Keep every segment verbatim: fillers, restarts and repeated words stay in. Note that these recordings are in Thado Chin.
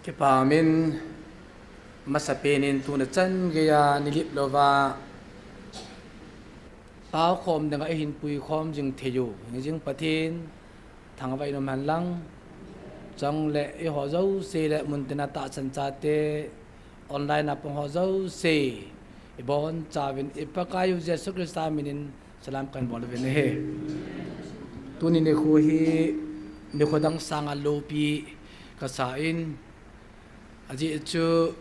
Kipa min, masapen in tuni chan geiya nilip louva taokhom dinga eihin puikhom jing thei u hing jing Pathen thangvah in umhen lang. Chule eiho jouse le muntina tahsan chate online a pang ho jouse, ibonchauvin i Pakaiyu Jesu Christa minin salam kahin bol uvin ahi. Tuni nikho hi nikho dang sanga loupi kasa in, ajeh chu,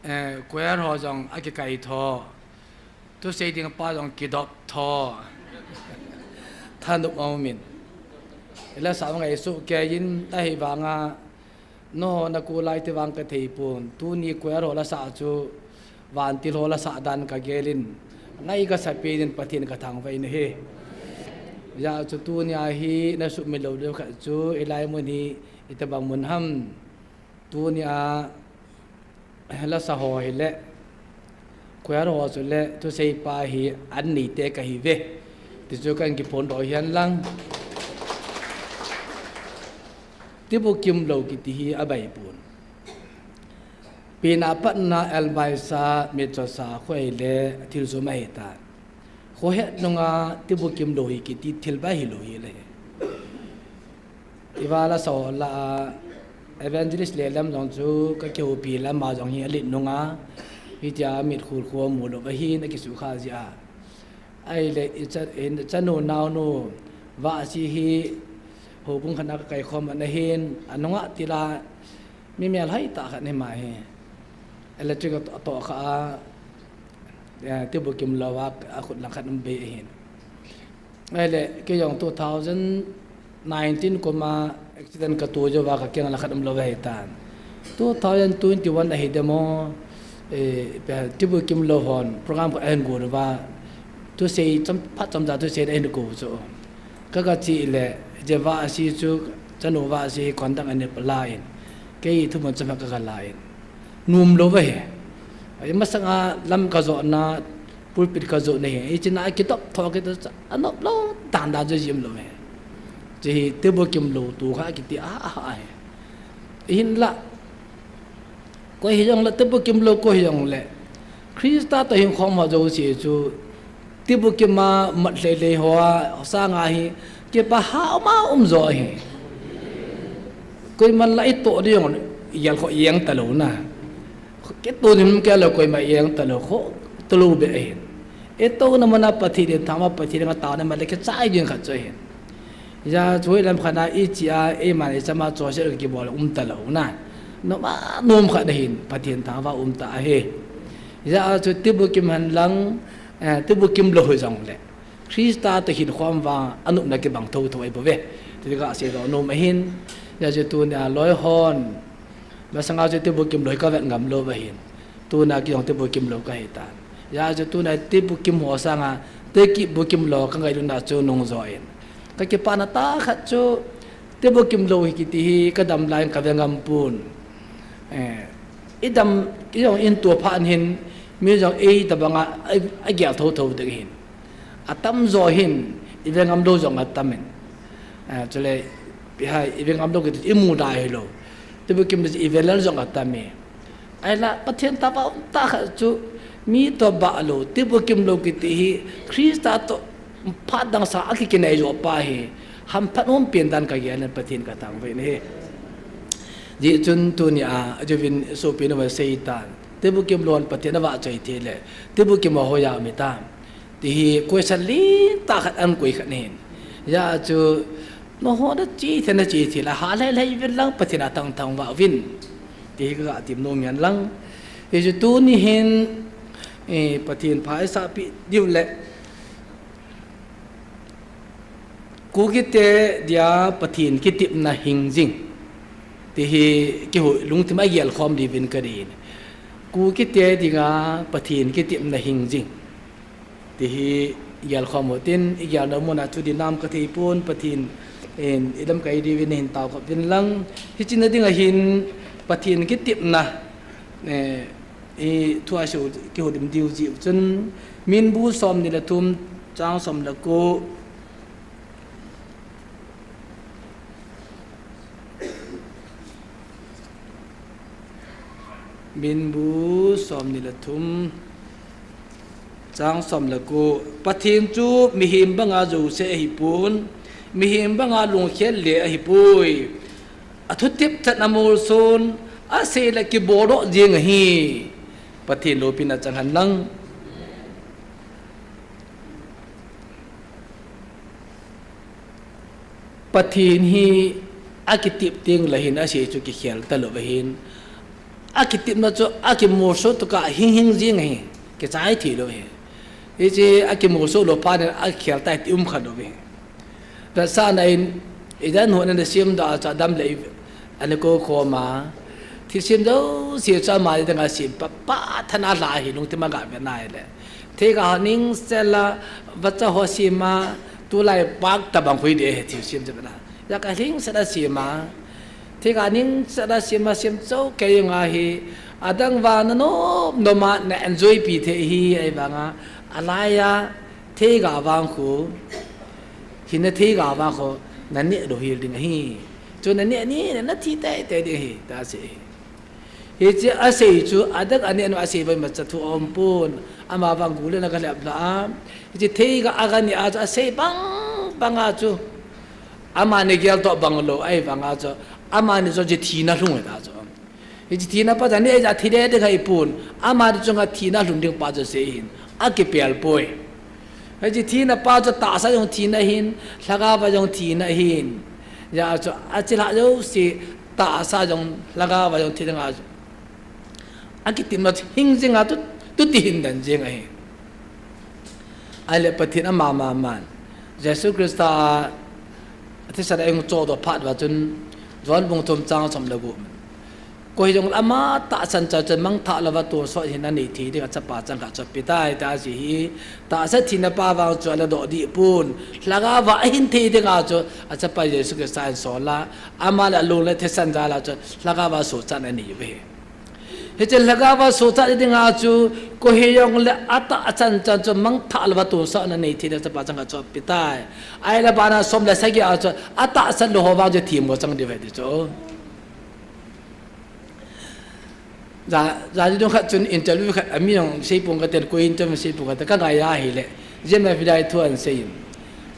eh, choir ho jong akikai tho, thusei ding pa jong kidop tho, thanop aumin. Ila sa ngai su ke in ahivanga, nangho nakou lai ti vang kathei pon. Tuni choir ho lasa chu vantil ho lasa dan kagel in, ngai kasapen in Pathen kathangvah in ahi. Hijeh chun tunia hi nasuhmil lou ding khat chu, hilai mun hi itobang mun ham. Tunia lasa ho hile, choir ho chule thusei pa hi an neite kahiuve, ti chu kahin kiphondoh hen lang. Tibukim lou kiti hi abai pon. Pen a patna elbaisa, mitchosa, khoile thilsum ahitan. Khohet nunga tibukim lou hi kiti thil bai hilou hile. Iva lasa ho lah a, Evangelist Lelem jong chu kakihoupi lam a jong hi alet nunga, hitia mit khul khua mu lou ahin akisukha jeh a. Ahile i cha, i chanu naonu Vahsi hi houbung khat a kakaikhom ana hin, anunga tila mi melhoi tah khat ahi ama hi. Electric atoh, atohkha a, eh, tibukim louva akhut langkhat um bei ahin. Ahile kei jong two thousand nineteen kuma accident katoh jouva kakeng langkhat um lou ahitan. Two thousand twenty-one ahi demo, eh, pe, tibukim lou hon program khat ahin gon uva, thusei chom, phat chomcha thusei ahin kou chu. Kagache le, je Vahsi chu, chanu Vahsi hi conduct anei palain, kei thumun chomkhat kagalan, nom lou ahi. Ai masanga lam kajotna, pulpit kajotna hi, hichea kidop tho kiti chu anop lou dan dan chu jim lou ahi. Hiche hi tibukim lou toh kha kiti a, a, ahi. Hinla, koi hijongle, tibukim lou koi hijongle, Christa toh hinkhom ho jouse chu tibukim a mat lheh lheh ho a sanga hi kipah a um a um jo ahi. Koiman la itoh ding jong igel kho jeng talou na. Kitoh nim kei lou koima jeng talou, kho talou be ahin. Itohna muna Pathen in thangvah, Pathen in ataona male kichai ding khat chu ahin. Hijeh chun hoilam khat a ichea, eiman ichama chonset kibol um talou na. Nom a nom khat ahin, Pathen thangvah um tah ahi. Hijeh chun tibukim hen lang, eh, tibukim lou hijongle, Christa toh hinkhom vang anopna kibang thotho ahi bouve, ti kaseidoh nom ahin. Hijeh chun tunia loi hon, masanga chu tibukim lou hi kavet ngam lou ahin. Tunia kei jong tibukim lou kahitan. Hijeh chun tunia tibukim ho sanga, tibukim lou kangailutna chu nungjo in. Kakipana tah khat chu, tibukim lou hi kiti hi kadam laiyin kave ngam pon. Eh, idam, i jong in tua phat hin, mi jong eitobanga, a, agel thotho ding ahin. Atamjo hin, ive ngam lou jong atamin. Eh, chule, bihai, ive ngam lou kiti, imu dai hilou. Tibukim lou ive lel jong atami. Ahinla, Pathen thangvah um tah khat chu, mi toh bah lou, tibukim lou kiti hi, Christa toh phat dang sanga kikinai jo pa hi, hamphat umpen dan kagel in Pathen kathangvah in ahi. Hijeh chun tunia, ajouvin sopi nova seitan, tibukim lou hon Pathen avahchoi thei le, tibukim ho hoiya um hitam, ti hi question lentah khat ahin koi khat ahin. Hijeh chun, nangho nache thei nache thei le, ha lheh lheh uvin lang Pathen a thangthang vah uvin, ti hi kaga tem nom ahin lang. Hichu tuni hin, eh, Pathen pha eisahpeh diu le, Kukite dia Pathen kitepna hing jing, ti hi kihou lungthim a igelkhom diuvin kadei in. Kukite dinga Pathen kitepna hing jing, ti hi igelkhom u hitin, igelna muna chu dinam kathei pon, Pathen in ilamkai diuvin nahin taokhop uvin lang. Hiche na dinga hin Pathen kitepna, eh, i thu a seiu kihoulim diu jeh u chun, Minbu somni le thum, chang som le ko. Minbu somni le thum, chang som le ko. Pathen chu mihem banga jouse ahipon, mihem banga lungkhel le ahipoi. Athutep chan amolson, asei le kiboldoh jeng ahi. Pathen loupina chang hen lang. Pathen hi akitep teng le hin asei chu kikhel talou ahin. Akitepna chu akimolso tokah hing hing jeng ahi. Kichai thei lou ahi. Hiche akimolso lou phat in akikhel tai ti um kha lou ahi. Vetsahna in, idan hon ana sem doh a chu adam le i, ana kou khom a. Thilsem jouse chu amani dinga sem pah pah than a lha ahi, lungthim a gah vet na ahile. Theiga ho ningsel a, vacha ho sem a, tulai pak tabang khu hiding ahi thilsem chu na. Hijeh a ningsel a sem a. Theiga ningsel a sem a, sem chou kei jong ahi. Adang vang na nom nom a na enjoy pi thei ahi, ahivanga. Alai a, theiga vang khu, hinna theiga vang khu, na neh lou hel ding ahi. Chu na neh ni, na thi tei tei ding ahi, tia asei ahi. Hiche asei chu, adang aneh nom a asei vang imacha thu aumpon, ama vang gulen a kalhep lha a. Hiche theiga aga neh a chu asei bang bang a chu, amani gel toh bang lou, ahivanga chu, amani chu hiche thina lhung ahi ta chu. Hiche thina pa chu neh a chu athi deh deh ahipon, amani chunga thina lhung ding pa chu asei ahin, akipel poi. Hiche thina pa chu tahsa jong thina ahin, lhagao a jong thina ahin. Hijeh a chu, achilhah jouse, tahsa jong, lhagao a jong thi dinga chu, akitepna chu hing jeng a tu, tu ti hin den jeng ahi. Ahile Pathen ama maman, Jesu Christa a, athisan a eihung chohdoh phat uva chun, John bung thum chang som le gup. Koi hijongle ama tahsan chan chu mangthah louva tonsot hinna nei thei dinga achapa changkhat chu apetai, tia asei ahi. Tahsa thina pa vang chu aladoh deh pon, lhagao a ahin thei dinga chu achapa Jesu Christa in asol a, ama le alung le thisan jal a chu lhagao a sochatna anei uve. Hiche lhagao a sochat dinga chu, koi hijongle atahsan chan chu mangthah louva tonsotna nei thei dinga achapa changkhat chu apetai. Ahile bana som le sagi a chu, atahsan lou ho vang chu themmo chang diu ahi ti chu. Ja, ja, jong khat chun interview khat, ami jong seipong kate, koi interview seipong kate, kangai a ahile. J M F D I thu ahin seiyin.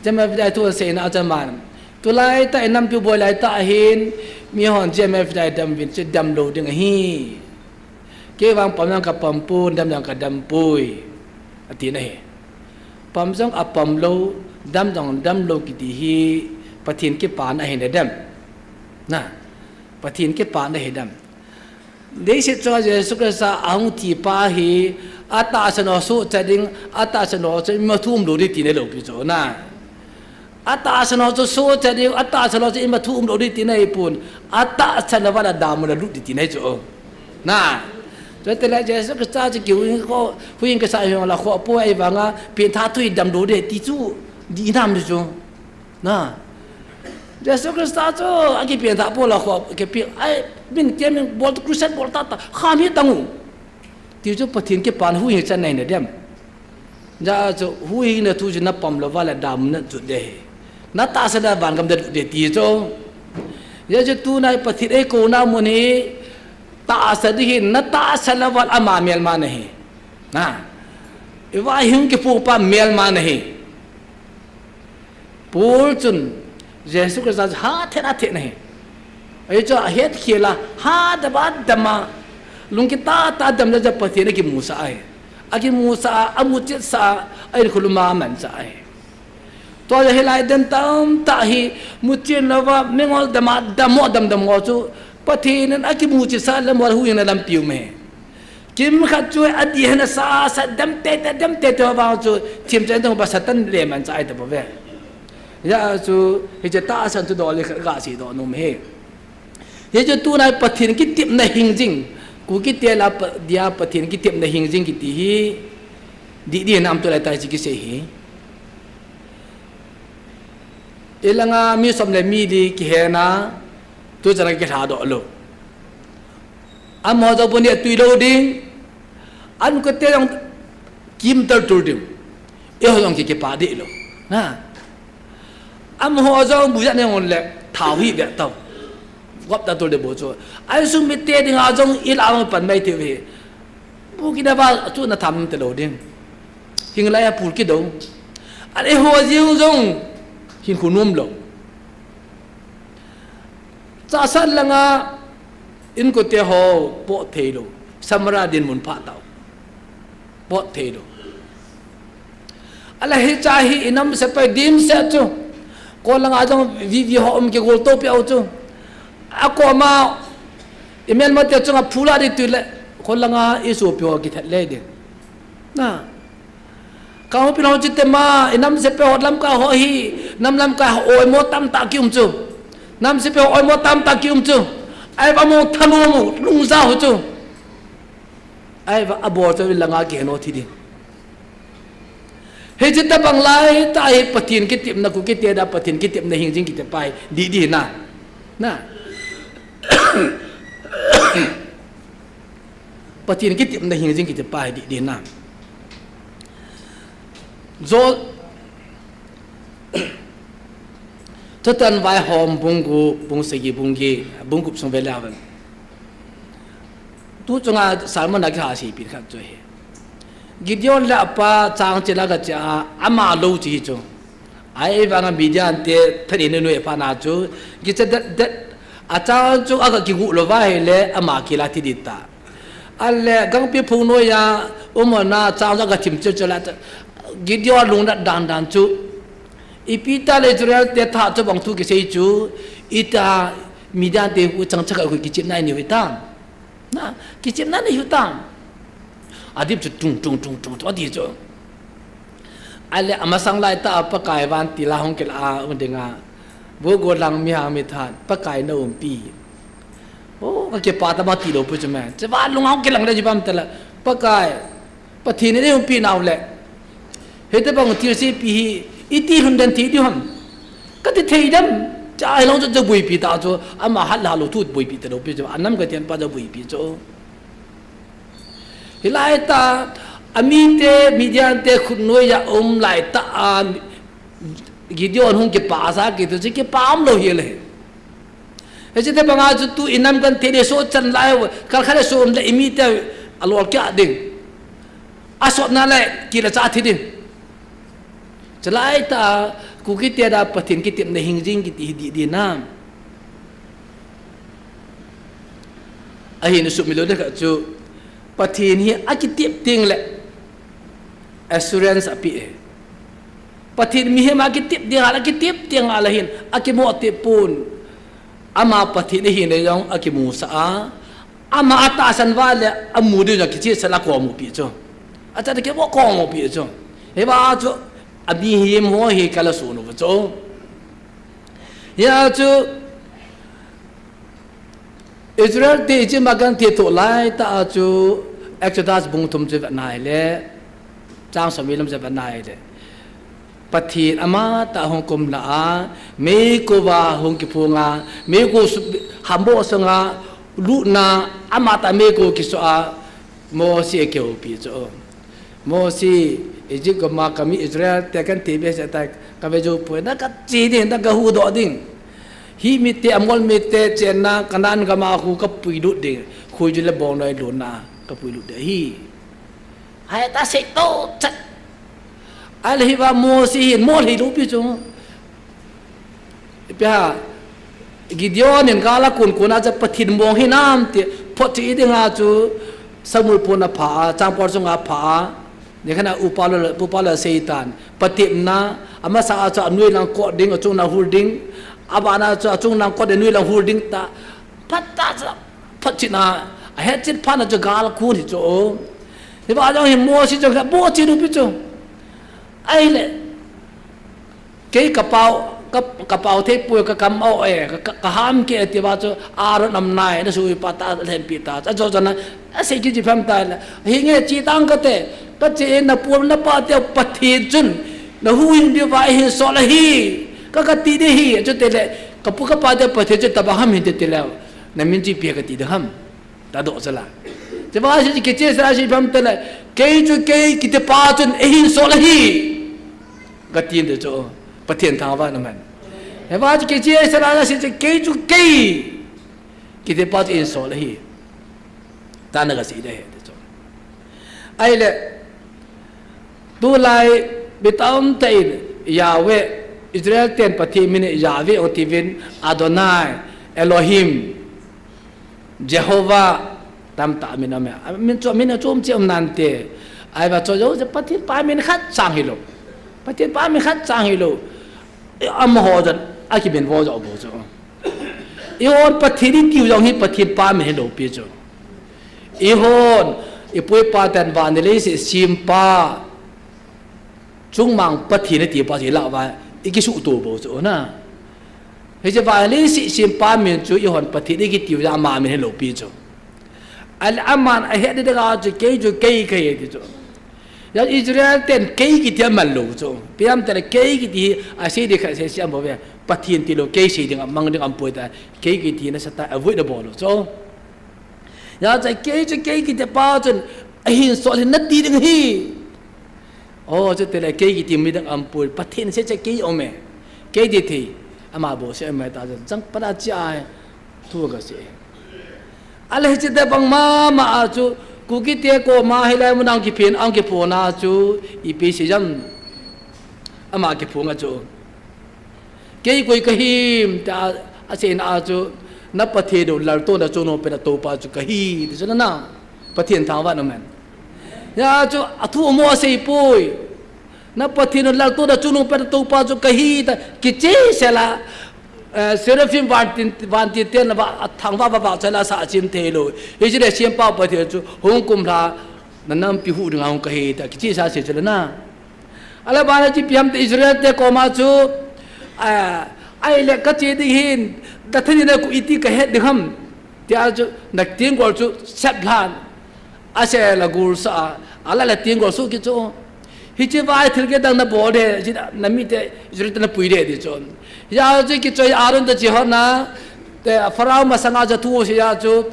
J M F D I thu ahin seiyin a chu aman. Tulai tah in nampi boi lai tah ahin, mihon J M F D I dam uvin chu damlou ding ahi. Kei vang pam jong kapam pon, dam jong kadam poi. Atina ahi. Pam jong apam lou, dam jong damlou kiti hi, Pathen kipana ahi dem. Na, Pathen kipana ahi dem. Leiset chunga Jesu Christa ahung thi pa hi, atahsan ho sochat ding, atahsan ho chu ima thu umlou ding tina ahi lou pi chu na. Atahsan ho chu sochat ding, atahsan ho chu ima thu umlou ding tina ahipon, atahsan louva le dam a lut ding tina ahi chu. Na. Chutile Jesu Christa chu kihuhhing kho, huhhing kasa hijongle khoh poi ahivanga, pengthah thu hi damlou ding ti chu, dih nam ti chu. Na. Jesu Christa chu akipen tha poi la kho, kipe, ai, min ke min bol, crusade bol tata, kham hi tang u. Ti chu Pathen kipana huhhing chan ahi dem. Hijeh a chu huhhingna thu chu napam louva le dam a na lut ding ahi. Natahsan le vangam a na lut ding ti chu. Hijeh a chu tunai Pathen eikouna mun hi tahsan ding ahin, natahsan louva le ama melma nahi. Na. Iva hung kiphong pa melma nahi. Paul chun Jesu Christa chu hathet a athet ahi. Ahi chu ahetkhel a, hadam a dam a, lungkit tah tah a dam le chu Pathen akimusah ahi. Akimusah a, amuchetsah a, ahinkho lum a amansah ahi. Tua jeh a hilai den tamtah hi, muchen louva, mingol dam a, dam ho, dam dam ho chu, Pathen in akimuchetsah lam ho, huhhingna lampi um ahi. Kimkhat chu adih hen asa, asa dam tete, dam tete ho vang chu, themcha in jong pa Satan le amansah ahi tapouve. Hijeh a chu, hiche tahsan chu dol le khat gasei doh nom ahi. Hichu tunai Pathen kitepna hing jing, Kuki te la pa, dia Pathen kitepna hing jing kiti hi, dih dih nam tulai tah hiche kisei hi. Ilanga mi som le mi li kihen a, tuchan a kilhadoh lou. Amaho jong puni atui lou ding, an kute jong kimtal tul ding. Eiho jong ki, kipah dih lou. Na. Amaho jong buja ne ngon le thao hi be tao. Gop ta tol de bo chu. Ai sung mi te ding a jong i la ma pan mai te ve. Bu ki da ba chu na tham te lo ding. Hing lai a pul ki do. An e ho jiu jong hin khu num lo. Cha san langa in ko te ho po thei lo. Samara din mun pha tau. Pot thei lo. Ala hi cha hi inam se pai dim se chu. Ko langa jong vi vi ho um ke gol to pi au chu. A ko ma imen ma te chunga phula di tu le. Ko langa isu pi ho ki that le di. Na. Ka ho pi lo chi te ma inam se pe ho lam ka ho hi. Nam lam ka ho oi mo tam ta ki um chu. Nam se pe ho oi mo tam ta ki um chu. Ai ba mo thanu mo lung za ho chu. Ai va abol chu langa ki heno thi di. Hiche tabang lai ta hi Pathen kitepna khu kiti da Pathen kitepna hing jing kiti pa hi di di na. Na. Pathen kitepna hing jing kiti pa hi di di na. Jo Chatan vai hom bung gu, bung sagi, bung gi, bung gup sung ve le avan. Tu chunga sermon a kiha seipeh khat chu hi. Gideon le apa chang chila ka cha ama lo chi chu. Ai vanga Midian te thani nu nu e pa na chu. Gicha det det a chang chu aga kigu lo va hi le ama kila thi di ta. Ale gangpi phung noiya umna chang chu aga thim chu chu la ta. Gideon lung dat dan dan chu. Ipi ta le Israel te tha chu bang thu kisei chu. Ita Midian te hu chang chaka hu kichim nai ni hu ta. Na, kichimna ni hu tam. Adip chu tung, tung, tung, tung, tung, ati chu. Ale, amasang lai ta Pakai van ti la hong kila a, um dinga. Bo go lang mi ha mi than, Pakai na umpi. O, ka ke pa ta ma ti lo pu chu me. Che va lung hong kilang le ji bam ta la. Pakai, Pathen in eiumpi nau le. Hiti bang thilse pi hi, iti lhun den thei diu ham. Kati thei dem. Cha hilou chu, chu buipi ta chu, ama hat la lou thu buipi ta lou pi chu, anam ka tian pa chu buipi chu. Hilai ta, amite, Midian te khut noiya um lai ta a, Gideon hung kipa sa kiti chu, kipa um lou hi le. Hiche te banga chu tu inam kan thei le so chan lai, kal khat le so um le imi te alol kya ding. Asot na le kila cha thi ding. Chalai ta, Kuki te da Pathen kitepna hing jing kiti hi di di na. Ahin sumil lou de kha chu, Pathen hi akitep ding le assurance ape e. Pathen mihem akitep ding a, akitep ding a la hin, akimo te pon. Ama Pathen ahi le jong akimusah a. Ama atahsan va le amu ding jong kichehsel a komu pi chu. Acha te kimo komu pi chu. Hiva chu, ami him ho hi kala sunu chu. Hia chu, Israel te Egypt a kan thei tho lai ta a chu Exodus bung thum chu vet nai le, chang som le li lam chu vet nai le. Pathen ama ta hung kum la a, meikova hung kiphong a, meikova hambo sunga, lutna ama ta meikova kiso a, Mosi akihoupi chu. Mosi, Egypt gam a kami Israel te kan thei behseh tai, kave jou poi, na kache ding, na kahuhdoh ding. Hi mite, Amor mite chenna Canaan gam a khu kapuilut ding. Khui ju le bongnoi lutna kapuilut ding ahi. Hai ta sei to chat. Ahile hiva Mosi hin mo lhei lou pi chu. Ipi ham, Gideon in gal akon kon a chu Pathen mong hinam ti photchet ding a chu Samuel pon a pha a, chang por chunga pha a, ni khat a upa lou, upa lou a seitan. Patepna, amasa a chu anoi lang kot ding, achung lang hul ding, abana chu achung lang kot ding, anoi lang hul ding ta. Phat ta chu, photchet na, ahetchet phat na chu gal akon hi chu. Hiva jong hi Mosi chu kha bohchet u pi chu. Ahile, Kei kapao, ka, kapao thei poi, ka kam o e, ka, ka, kaham ke ti va chu, Aaron am nai, na sui pa ta, lhen pi ta, a jo jana, asei kiji pham ta la. Hinge chi tang kate, kache na pu na pa te Pathen chun, na huhhing diu va hin sol ahi, ka kati ding ahi, chutile, ka pu ka pa te Pathen chun tabang ham hin tile, na min chi pi kati ding ham. Tadoh sala. Cheva si kiche sala si pham tele, kei chu kei kiti pa chun eihin sol ahi. Katin te chu, Pathen thangvah na man. Heva chu kiche sala si chu kei chu kei. Kiti pa chu insol ahi. Tana kasei ding ahi ti chu. Ahile, tulai mi tamtah in Yahweh, Israel ten Pathen min Yahweh ong tiuvin, Adonai, Elohim, Jehovah, tamtah min aume. Min chu, min achom cheh um nante. Ahivang chu jouse Pathen pa min khat chang hilou. Pathen pa min khat chang hilou. Amaho jong akiminvo jo bou chu. Eihon Pathen itiu jong hi Pathen pa min hilou pi chu. Eihon, ipu ipa ten vannoi leiset sempa, chungmang Pathen iti pa chu ilah uva, ikisuhto bou chu na. Hiche vannoi leiset sempa min chu eihon Pathen ikitiu jong ama min hilou pi chu. Ahile aman ahet ding a chu kei chu kei kahi ti chu. Hijeh a Israel ten kei kiti aman lou chu. Ipi ham itile kei kiti hi asei ding khat sese aum bouve. Pathen tilou kei sei ding amang ding aumpoi tia. Kei kiti nasatah a avoid abol u chu. Hijeh a kei chu kei kiti pa chun ahinsol hi nati ding ahi. O, chutile kei kiti midang aumpoi. Pathen sese kei aume. Kei ti thei. Ama bou sese aume ta chun. Chang pat a chia ahi. Thu kasei. Ahile hiche tobang mama a chu, Kuki te koma hilai mun a hung kiphin, hung kiphong a chu, ipi sei ham. Ama kiphong a chu. Kei koi kahim, tia, aseina a chu, na Pathen u laltohna chungnung pena toupa chu kahi, ti chu na. Pathen thangvah in um hen. Hijeh a chu, athu mo asei poi. Na Pathen u laltohna chungnung pena toupa chu kahi tia, kicheh sel a, eh, seraphim vantil, vantil ten va, athangvah vah vah cheh a sa achim thei lou. Hiche le sempa Pathen chu hung kumlha, na nampi huh dinga hung kahi tia, kicheh sel a sei chu le na. Ahile bana chu ipi ham itile Israel te koma chu, eh, ahile kache ding hin, Dathan in a koi iti kahet ding ham. Tia chu, na tenggol chu sep lhan. Asel a gul sah a, ala le tenggol suh kit chu. Hiche vai thil kidang nabol ding, hiche namite, Israel te napui ding ti chu. Hijeh a chu kichoi Aaron toh Hur na, te Pharaoh masanga chu thu asei a chu,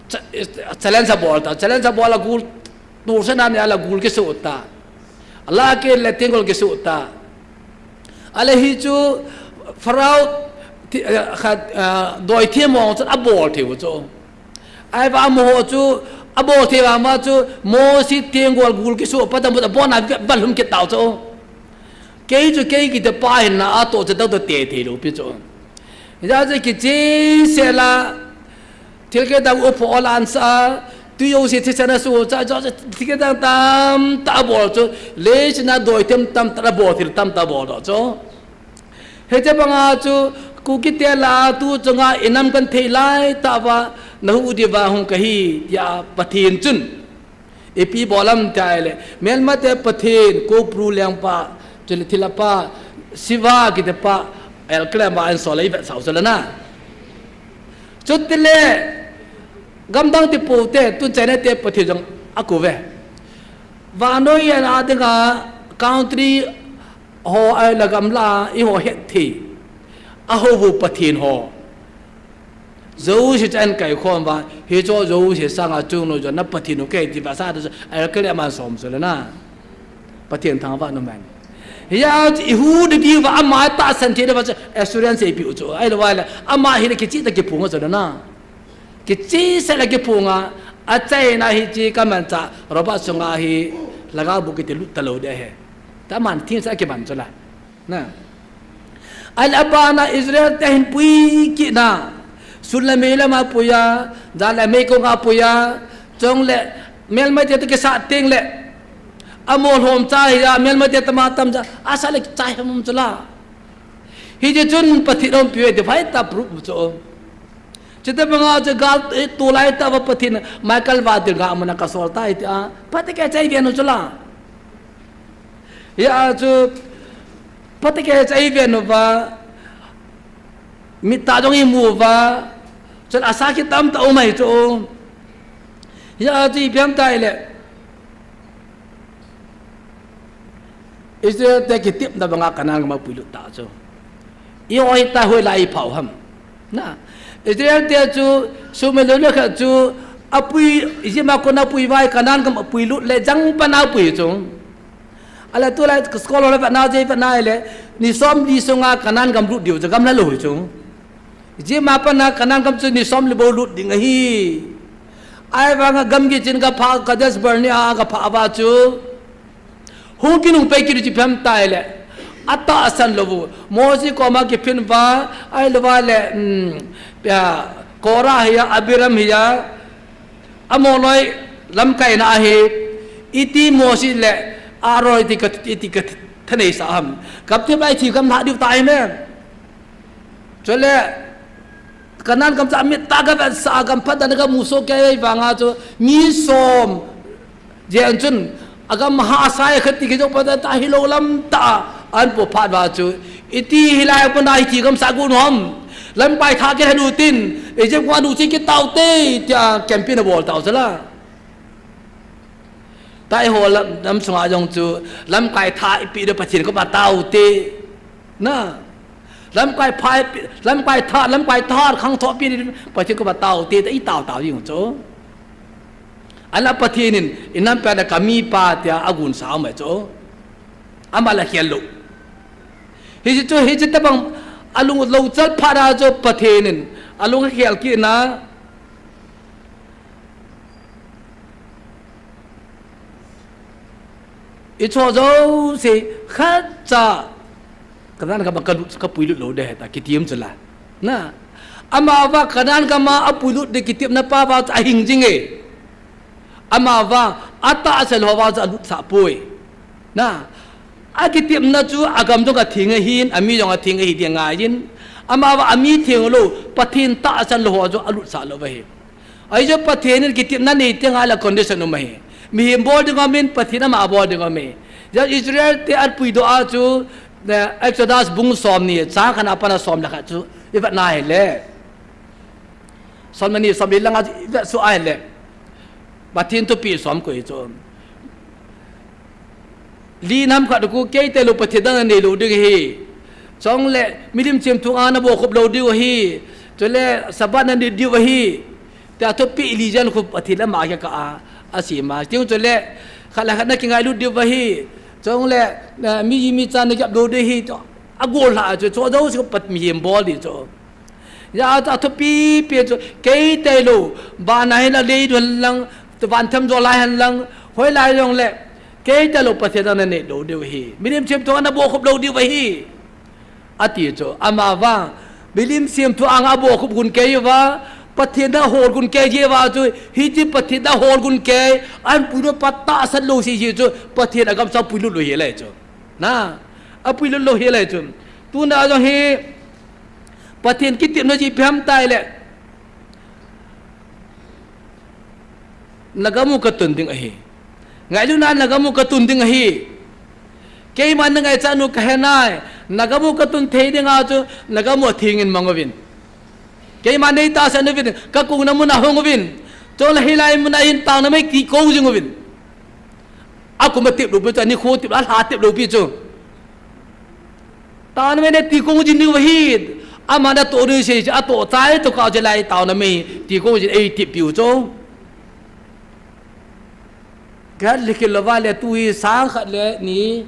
cha-, challenge abol ta, challenge abol a gul, tur sena ni ala gul kisuh ta. Ala kile tenggol kisuh ta. Ahile hichu Pharaoh thi-, eh, khat, eh, doithem mong chun abol thei u chu. Ahivang amaho chu abol thei vang ma chu Mose tenggol gul kisuh pa tam abol na va lhum kit tau chu. Kei chu kei kiti pa hinna a toh chu dau toh te thei lou pi chu. Hijeh a chu kicheh sel a, thil kidang u pho ol an sa, tui jouse thisan asuh cha, cha, cha, thil kidang tamtah abol chu, leiset a doithem tamtah abol, thil tamtah abol doh chu. Hiche banga chu, Kuki te lah a tu chunga inam kan thei lai tah uva, nahuh diuva hung kahi, tia Pathen chun. Ipi bol ham itile, melmate Pathen, Kopru lengpa, chule thilha pa, Shiva kiti pa, El Kle ma an sol a ivetsah u chu le na. Chutile, gamdang ti pou te, tun China te Pathen jong akou ve. Vannoi a dinga country ho ahile gamla, eiho het thei. Ahou u Pathen ho. Jouse chu ahin kaikhom uva, hichu jouse sanga chungnung jong na Pathen u kahi ti vetsah chu, ahile kale aman som chu le na. Pathen thangvah in um hen. Hijeh a chu ihuh ding diuva ama tahsan thei diuva chu assurance eipeh u chu. Ahilou le, ama hile kicheh tah a kiphong a chu le na. Kicheh sel a kiphong a, achaina hiche kamanchah, Robert sunga hi, lhagao bu kiti lut talou ding ahi. Tia aman thengse a kiman chu la. Na. Ahile abana Israel te ahin pui kit na. Sun le mei lama apui a, jan le meikong a apui a, chule melmate toh kisah teng le. Amolhom cha hi a, melmate tama tam cha, asah le kichai ham um chu la. Hiti chun Pathen aumpi uve ti vai tah proof chu. Chuti banga chu gal, eh, tulai tah uva Pathen, Michael Vadil ga muna kasol tai tia, phatah kei chai ven u chu la. Hijeh a chu, phatah kei chai ven uva, mittah jong imu uva, chule asah kitam tah um ahi chu. Hijeh a chu ipi ham itile, Israel te kitepna banga Canaan gam a puilut ta chu. Eiho hita hoilai ipha u ham. Na. Israel te chu, sum le loi le khat chu, apui, Egypt a kona apui uva, Canaan gam a puilut le, jangpan a apui chu. Ahile tulai scholar ho le vetna jeh vetna le, ni som ni sunga Canaan gam lut diu chu gam la lou chu. Jeh ma pana Canaan gam chu ni som le bou lut ding ahi. Ahivanga gamgi chin kaphah Kadesh Barnea a kaphah uva chu. Hung kinung pai kit u chu ipi ham itile. Atahsan lou u. Mosi koma kiphin uva, ahilou vale, um, ya, Korah hiya, Abiram hiya. Amon loi lamkaina ahi. Iti Mosi le Aaron iti ka, iti ka thanei sa ham. Kapti bai thi kam lha diu tai me. Chule, Canaan gam chu amit tah a kavetsah a gam phatah a kamu soh kei vanga chu mi som. Jeh chun, agam hahsa e khat ti kei jong phatah a hilou lam tah a, ahin po phat uva chu. Iti hilai a kona hiti gam sa gon ham. Lamkai thah kit hen u tin, Egypt gam a nu chi kit taute, tia campaign abol tau chu la. Tua eiho lam, lam sunga jong chu, lamkai thah ipi ding Pathen koma taute. Na. Lamkai pha ipi, lamkai thah, lamkai thah khangthah ipi ding Pathen koma taute, tia itao tao jing u chu. Ahinla Pathen in, inam pen a kamipa tia agonsa um e chu. Ama la khel lou. Hiche chu, hiche tabang alung lou chal phat a chu Pathen in, alung khel kit na. Icho jouse khatcha Canaan gam a kalut, kapuilut lou ding ahi tia kitem chu la. Na. Amavang Canaan gam a apuilut ding kitepna pa vang chu ahing jing e. Amavang atahsan lou vang chu alutsah poi. Na. Akitepna chu agam jong atheng ahin, ami jong atheng ahi ding angaiyin. Amavang ami theng lou, Pathen tahsan lou ho chu alutsah lou u ahi. Ahi chu Pathen in kitepna nei teng le condition um ahi. Mihem bol ding um in, Pathen ama bol ding um ahi. Jeh Israel te apuidoh a chu, eh, Exodus bung somni, chang khat a pat a som le khat chu, ivet na hile. Som le ni, som le li lang a chu ivet soh a hile. Pathen thupeh som koi chu. Li nam khat khu kei tailou Pathen dang nanei lou ding ahi. Chule milim chemthu a nabohkhup lou diu ahi. Chule Sabbath nanit diu ahi. Tia thupeh li jen khu Pathen le ama kikah a, asei ma. Tichu le khat le khat nakingailut diu ahi. Chule, eh, mi ji mi cha nagel lou diu ahi. Chu agol lha chu, chu jouse Pat mihem bol ding chu. Hijeh a chu athupi pi chu, kei tailou, van a hin a lei du hen lang, van themjol a hin lang, hoilai jong le, kei tailou Pathen dang nanei lou diu ahi. Milim chemthu a nabohkhup lou diu ahi. Ati chu, amavang, milim chemthu a nga bohkhup gun kei uva, Pathen dang hol gun kei jeh uva chu, hiche Pathen dang hol gun kei, ahin puilut pa tahsan lou sese chu, Pathen agam chu apuilut lou hel e chu. Na, apuilut lou hel e chu. Tuna jong hi, Pathen kitepna chu ipi ham itile. Nagam u katun ding ahi. Ngailutna nagam u katun ding ahi. Keiman nangaichat u kahe nai. Nagam u katun thei ding a chu nagam u atheng in mang uvin. Keiman neitahsan uvin. Kakona mun a hung uvin. Chule hilai mun a hin taona mei ti kou jing uvin. Akum atep lou pi chu, anikho tep lou, alha tep lou pi chu. Taona mei nati kou jing diu ahi. Ama natoh diu sei, atoh chai toh kah jeh lai taona mei ti kou jing eitep piu chu. Kahet le kit lou va le tu hi sang khat le ni,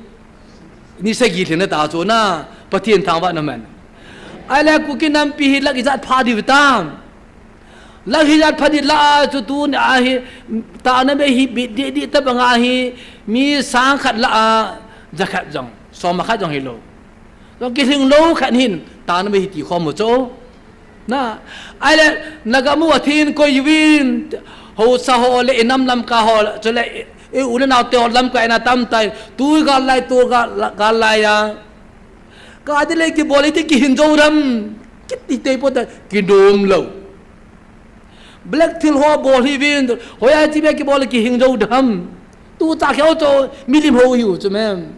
ni sagi lhin ta chu na, Pathen thangvah na man. Ahile Kuki nampi hi lak ijat pha diu tam. Lak ijat pha di la a chu tuni a hi, taona mei hi bit di di tabang a hi, mi sang khat la a, jakhat jong, som khat jong hilou. Jong kilhing lou khat hin, taona mei hi ti khom u chu. Na, ahile, nagam u atheng koi uvin, haosa ho le, inam lamkai ho, chule, i, i u le nao te ho lamkaina tamtah, tu gal lai, tu gal, gal lai a. Ka di le kibol iti kihin jou dam, kiti te po ta, kinom lou. Black thil ho bol hi vin, hoiya chi be kibol kihin jou dam. Tu ta keu chu, milim ho hiu chu mem.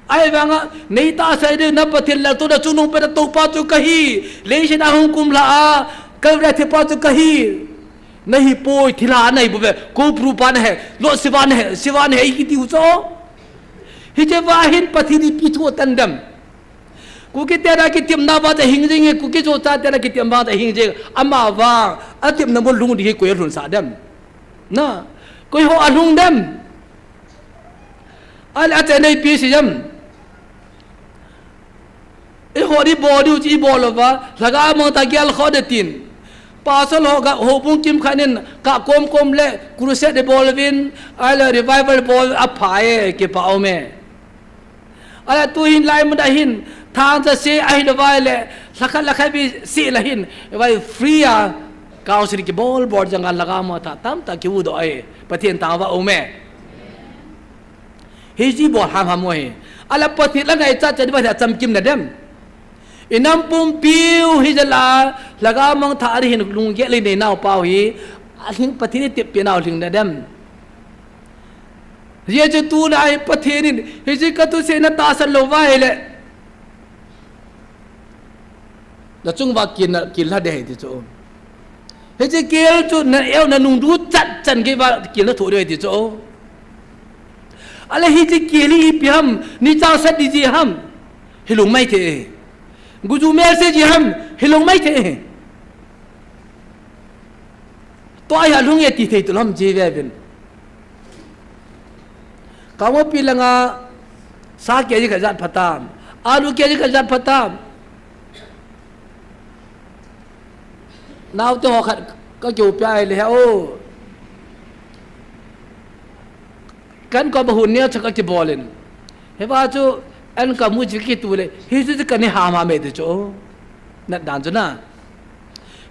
Ahivanga, neitahsan ding na Pathen lal tu na chungnung pen a toupa chu kahi. Leiset a hung kum lha a, Calvary a thi pa chu kahi. Nahi poi, thilha nahi bouve, Koupuru pa nahi, Lord Shiva nahi, Shiva nahi, kiti u chu. Hiche va hin Pathen ipi thu atan dem. Kuki te na kitepna va ta hing jing e, Kuki Zo cha te na kitepna va ta hing jing. Ama va, atepna mun lhung ding hi koi alhun sah dem. Na, koi ho alhung dem. Ahile achaina ipi sei em. Eiho ibol diu chu ibol louva, lhagao mangthah gel khoh ding tin. Pastor ho ga, houbung kimkhat in, ka komkom le, crusade ibol uvin, ahile revival bol apha e, kipa um e. Ahile tuhin lai mun a hin, thangcha se ahilouva ahile, lhakhat lhakhat bi se la hin, vai free a, counseling kibol bol janga lhagao mangthah tamtah kihuhdoh e, Pathen thangvah um e. Hiche bol hamham u hi. Ahile Pathen la ngaichat chat uva hi achamkim na dem? Inam pumpiu hi jal a, lhagao mangthah a hin lunggel inei nau pau hi, alhing Pathen itep pi nau lhing na dem? Hijeh chun tuna hi Pathen in, hiche ka thusei na tahsan louva ahile. Na chung uva kil na, kil lha ding ahi ti chu. Hiche kil chu na eu na nung du chat chan gei uva kil na thoh ding ahi ti chu. Ahile hiche kil hi ipi ham, ni chang sat ding ji ham. Hilou maithei. Guju mel se ji ham, hilou maithei. Tua hi alhung e ti thei tu lam ji ve vin. Ka mopi langa sa kg khat jat phatam. Alu kg khat jat phatam. Naote ho khat ka kihoupi a ahile he o. Kan ko ba hun nia cha ka kibol in. Hiva chu an ka mu ji kitu le. Hichu chu ka ni hamham e ti chu. Nat dan chu na.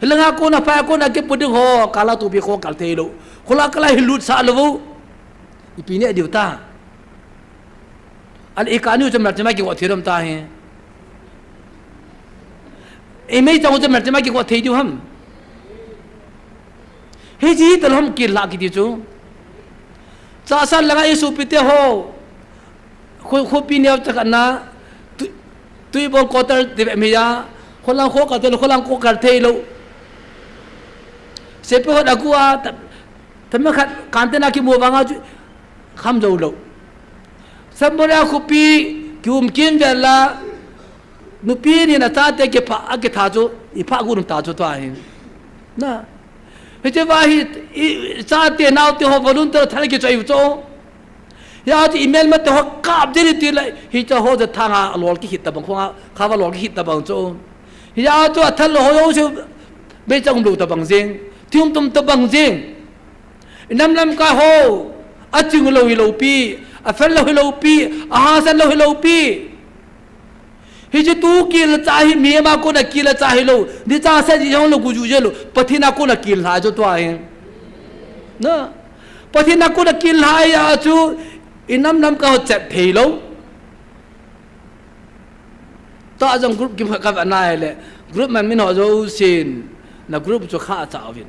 Hilanga kona pha kona kipu ding ho, kala tupi kho kal thei lou. Khola kala hilut sa lou. Ipi ne diu ta. Ahile ikani u chu mel chama kigo thei dom ta hi. Imei chang u chu mel chama kigo thei diu ham. Hiche tal ham kil lha kiti chu. Chasan langa isopite ho. Khu, khopi neo chakhat na, tu, Tuibong quarter ti ve mi ya, kholang kho kal thei lou, kholang kho kal thei lou. Sepai hon agu a, ta, tama khat, kante na kimu vanga chu, kham jou lou. Sambora khopi, kium kin vel la, nupi ni na chate kipha, akitha chu, ipha gu nung ta chu tua hin. Na, hiche va hi, i, chate naote ho volunteer thal kichoi u chu. Hia chu imelmate ho kap ding ti le, hiche ho chu thanga lol kihit tabang khonga, khava lol kihit tabang chu. Hia chu athal lou ho jouse, beichang um lou tabang jing, thum tum tabang jing. Inam lamkai ho, aching lou hilou pi, afel lou hilou pi, ahahsat lou hilou pi. Hiche tu kil cha hi, mi ama kona kil cha hilou. Ni cha sa ji jong lou, gu ju je lou. Pathen a kona kil lha chu tua hi. Na. Pathen a kona kil lha a chu, inam lamkai ho chat thei lou. Ta jong group kim kha ka va nai le. Group man min ho jousen. Na group chu kha cha uvin.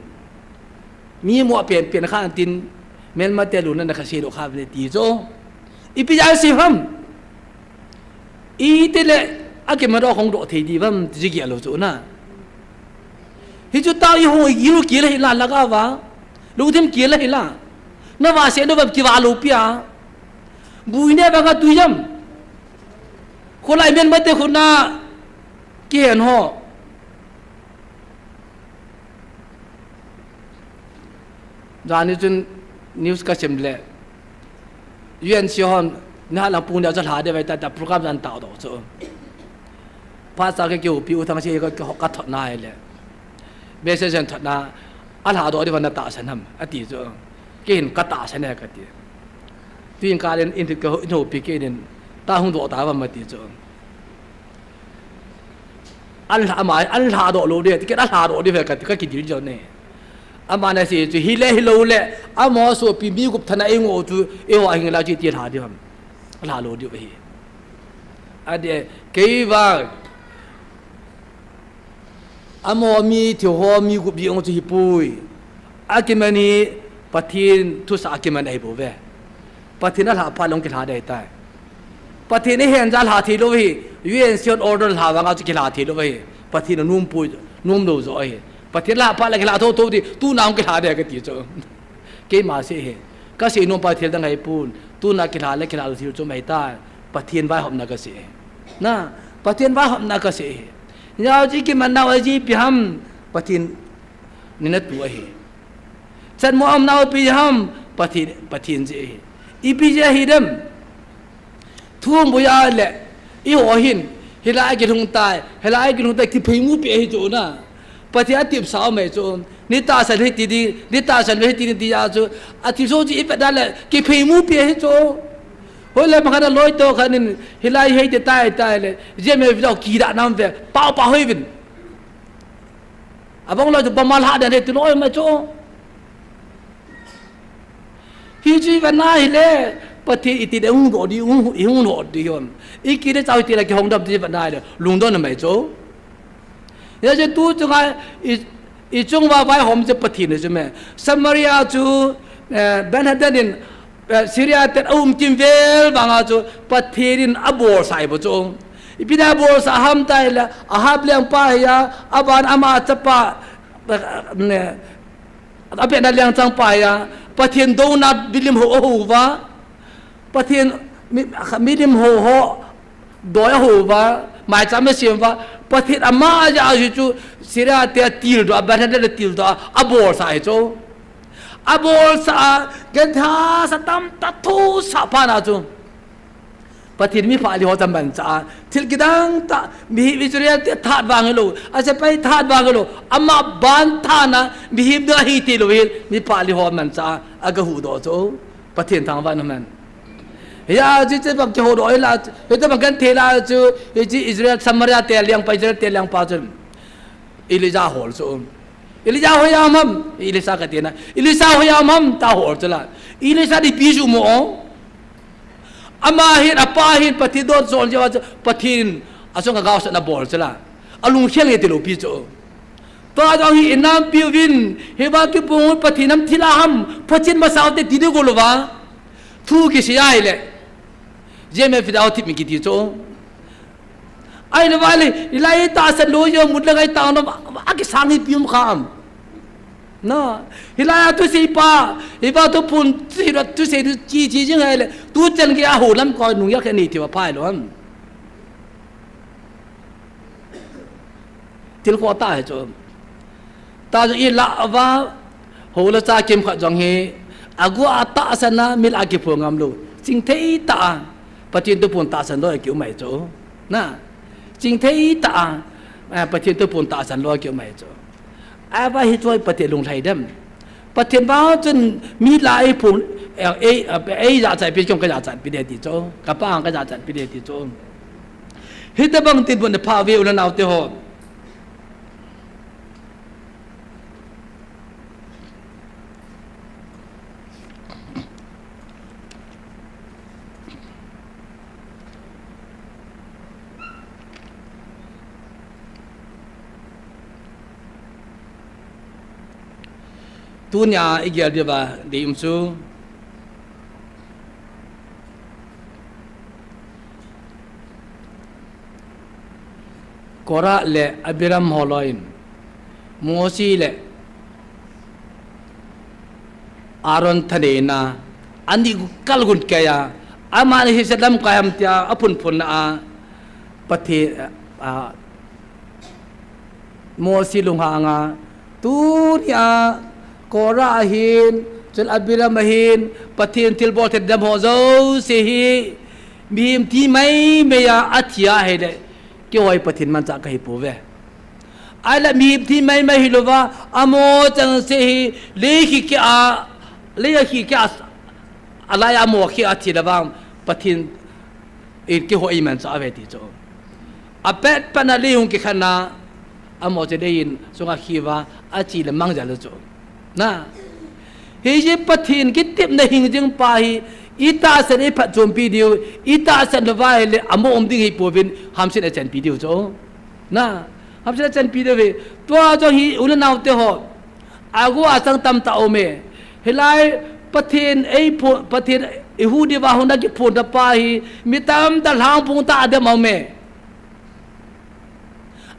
Mi mo pen pen kha tin, melmate lungna na kha sei lou kha ve ti chu. Ipi ja sei ham. Iti le, akiman doh khong doh thei di ham, ti ji gel lou chu na. Hichu ta i ho, i lu kil hi la lhagao va. Lungthim kil hi la. Na va se no va kiva lou pi a. Bui ne va ka tu jam. Kholai melmate khu na kihen ho. Jani chun news ka sim le. U N C hon, ni ha lang pung dia chu lha de vai ta, ta program jan ta do chu. Pastor ke kiu pi u thang si ka, ka, ka thot na le. Message jan thot na, a lha do di van na tahsan ham, ati chu. Kei hin ka tahsan e kati. Tuin ka len in ka ho, in ho pi kei len, ta hung do ta va ma ti chu. An lha, ama, an lha doh lou di, ti kei a lha doh di ve ka, ka kidil jo ne. Ama na sei chu, hi le hi lou le, amaho sopi mi gup thana ei ngo chu, ei ho ahing la chu ti lha di ham. Lha lou di ve hi. Ade, kei va, amaho mi, thi ho mi gup di ngo chu hi pui. Akiman hi, Pathen thusah akiman ahi bou ve. Pathen a lha pha long kilha dei tai. Pathen i hen ja lha thei lou hi, U N C hon order lha vang a chu kilha thei lou hi. Pathen a nom pui, nom lou jo hi. Pathen lha pha la kilha tho tho di, tuna hung kilha dei ka ti chu. Keima sei hi. Ka sei nom pa thil dang ahi pon, tuna kilha le kilha lou thil chu mai tai. Pathen vaihopna ka sei hi. Na, Pathen vaihopna ka sei hi. Nya ji kiman nau a ji pi ham, Pathen ni na tu ahi. Chan mo am nau pi ham, Pathen, Pathen ji ahi. Ipi ji ahi dem. Thum buya le, i ho hin, Hilai a kilhung tai, hilai a kilhung tai, kipheimu pi ahi chu na. Pathen a tipsa um ahi chu. Ni tahsan hi ti di, ni tahsan hi ti di ti a chu. A thilsoh chu i vet da le, kipheimu pi ahi chu. Hoile makhan a loi to khan in, hilai hei te tai tai le, jia me video kida nam ve, pau pau hoi vin. Abang loi chu bama lha den he tu loi ma chu. Hi chu i vet na hile, Pathen iti le hung do di, hung, hung do di hon. I ki le chau iti le kihong dam ti i vet na hile, lungdon na mai chu. Ya chu tu chunga i, i chung va vaihom chu Pathen chu me. Samaria chu, eh, Ben-hadad in, eh, Syria ten a um kim vel vanga chu Pathen in a bolsah i bo chu. Ipi dia bolsah ham tai le, Ahab lengpa hi a, aban ama chapa, eh, ne, a pena lengchang pa hi a, Pathen douna milim ho a ho va. Pathen mi, milim ho ho doi a ho va, maicham a sem va, Pathen ama a ja a hi chu Syria te a til do, a Ben-hadad a til do, a bolsah hi chu. A bolsah a, gentha sa tam ta thu sa pa na chu. Pathen mi pha li ho tam ban cha a, thil kidang ta, mi Israel te that vang lo, a sepai that vang lo, ama ban tha na, mi him do hi ti lo hil, mi pha li ho man cha a, a ga hu do chu. Pathen thangvah in um hen. Hia, chi chi bang kiho do ila, hita bang kan thela chu, hi chi Israel, Samaria te lengpa, Israel te lengpa chu. Elijah hol chu. Elijah hoiya um ham, Elisha ka tina. Elisha hoiya um ham, ta hol chu la. Elisha di pi chu mo. Ama hin, apa hin, Pathen don son je wa chu, Pathen, a song ka gao sa na bol chu la. A lungkhel nge ti lo pi chu. Tua jong hi inam piuvin, hiva kipung Pathen nam thila ham, phachin masao te ti ding ko lova. Thu kisei a hile. Jia me video thip mi kiti chu. Ahile vale, hilai tahsan lou jong mut le ngai tang nom, a kisang hi pi um kha am. Na, hilai a thusei pa, hiva thuphon, thusei, thusei chi chi jing hile, tu chan ki a ho lam ko nung ya ke ni ti va phai lo ham. Thil ko ta hi chu. Ta jong i la va, ho le cha kimkhat jong hi, a gua a tahsan a, mi la a kiphong ngam lo. Chingthei tah a, Pathen thuphon tahsan lou a ki um ahi chu. Na, chingthei tah a, eh, Pathen thuphon tahsan lou a ki um ahi chu. Ahivang hi chu Pathen lunglhai dem. Pathen vang chun mi la ei phon, ei, ei, ei jachat pi, kei jong ka jachat pi de ti chu. Ka pa ka jachat pi de ti chu. Hitabang tin bon pha ve u le nao te ho. Tunia i gel diuva dei um chu. Korah le Abiram ho loi in, Mosi le Aaron thaneina, ani kal gun kei a, amani hi sedam kai ham tia, aphunphun na a, Pathen, a, Mosi lunghang a, tunia, Korah ahin, chule Abiram ahin, Pathen thilbol thei dem ho jouse hi, mihem thi maimai a, athi a hile, keiho hi Pathen manchah kahi pouve. Ahile mihem thi maimai hilouva, amo chengse hi, lei khi keh a, lei a khi keh a, alai a amo khi a thi le vang, Pathen in keiho eimanchah uve ti chu. Apet patna lei hung kikhen a, amo chu lei in sunga khi uva, achi le mang jal u chu. Na. Hiche Pathen kitepna hing jing pa hi, itahsan eiphatchompi diu, itahsan louva ahile, amo um ding hi pouvin, hamsetna achanpi diu chu. Na. Hamsetna achanpi diu ve. Tua chu hi, u le nao te ho. Agu achang tamtah aume. Hilai Pathen eiphon, Pathen ihuh diuva hung na kiphon ta pa hi, mi tamtah lhangphong tah a dem aume.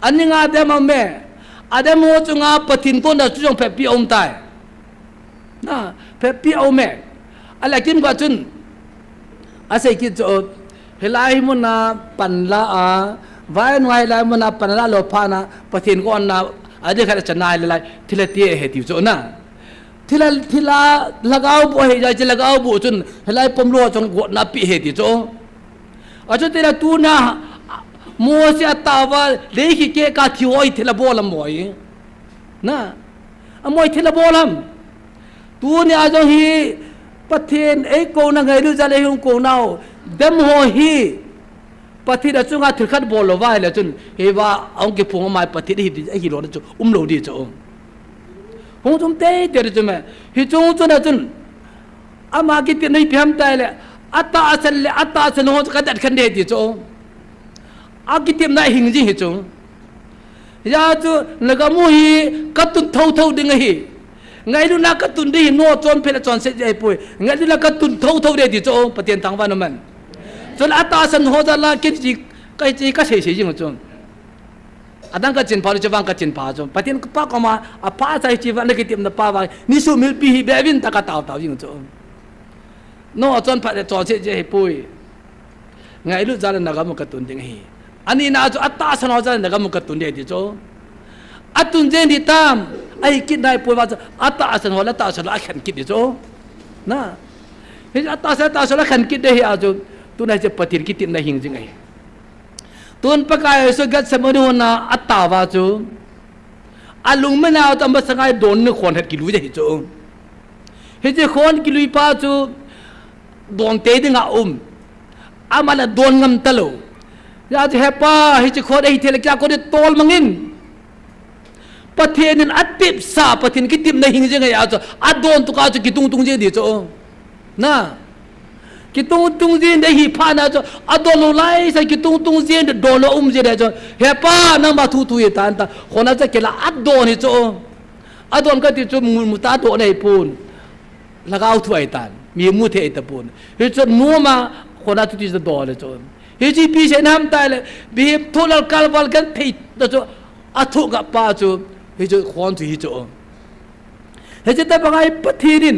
Aninga dem aume. Adem ho chunga Pathen tona chu jong phatpi aum tai. Na, phatpi aume. Ahile kimkhat chun. Asei kit chu, hilai muna panla a, vainu hilai muna panla lou phat na, Pathen kona, adeh khat achan a hilai, thilha ti ahi tiu chu na. Thilha, thilha lhagao boh ahi jeh chun lhagao boh chun, hilai pom lou chun gotna pe ahi ti chu. Achuti le tuna, Mose atah uva, lei kikeh kah thi ho hi thil abol ham moi. Na. Amoi thil abol ham. Tunia jong hi Pathen eikouna ngailut jal a eihung kounau. Dem ho hi. Pathen achunga thil khat bol lou uva ahile chun. Hiva ahung kiphong ama Pathen hi, hi lou chu. Um lou di chu. Hung chu um teitei di chu me. Hiche chunga chun. Ama kitepna hi ipi ham itile, atahsan le, atahsan ho chu kadat khen ding ahi ti chu. Akitepna hing jing ahi chu. Hijeh chun, nagam u hi katun thotho ding ahi. Ngailutna katun ding ahi, Noah chonphat le chonset jeh ahipoi. Ngailutna katun thotho ding ahi ti chu, Pathen thangvah in umhen. Chule atahsan ho jal a, kei chi, kei chi kasei sei jing chu. Adang kachin pha, chuvang kachin pha chu. Pathen pa koma, apha cha hiche vang, nakitepna pa vang, ni sumil pi hi beuvin tia katao tao jing chu. Noah chonphat le chonset jeh ahipoi. Ngailut jal a nagam u katun ding ahi. Anina chu atahsan ho jal a nagam u katun ding ahi ti chu. Atun jeng ding tam, ahi kit naipoi vang chu, atahsan ho le atahsan lou akhen kit ding chu. Na. Hi atahsan, atahsan lou akhen kit ding ahi a chu, tuna hiche Pathen kitepna hing jing ahi. Tun Pakai Jesu Gethsemane hon a atao uva chu. Alungmang a chu amasanga don ni khon het kilui ahi chu. Hiche khon kilui pa chu don tei ding a um. Aman adon ngam talou. Hijeh chun he Pa, hiche khon ahi thei le kei a kon in tol mangin. Pathen in atepsa, Pathen kitepna hing jing ahi a chu, adon tuka chu kitung tung jing ding chu. Na. Kitung tung jing ding ahi phat na chu, adon lou laisai kitung tung jing ding, don lou um jing ding chu. He Pa, nangma thu thu hita anta, khon a chu kila adon hi chu. Adon kati chu mu, mu ta don ahipon. Lhagao thu ahitan, mi mu thei tapon. Hichu noma khon a chu ti chu don le chu. Hichu ipi seina ham itile, mihem thoh lal kalval genthei ta chu, athoh gah pa chu, hichu khon chu hi chu. Hiche tobang a hi Pathen in,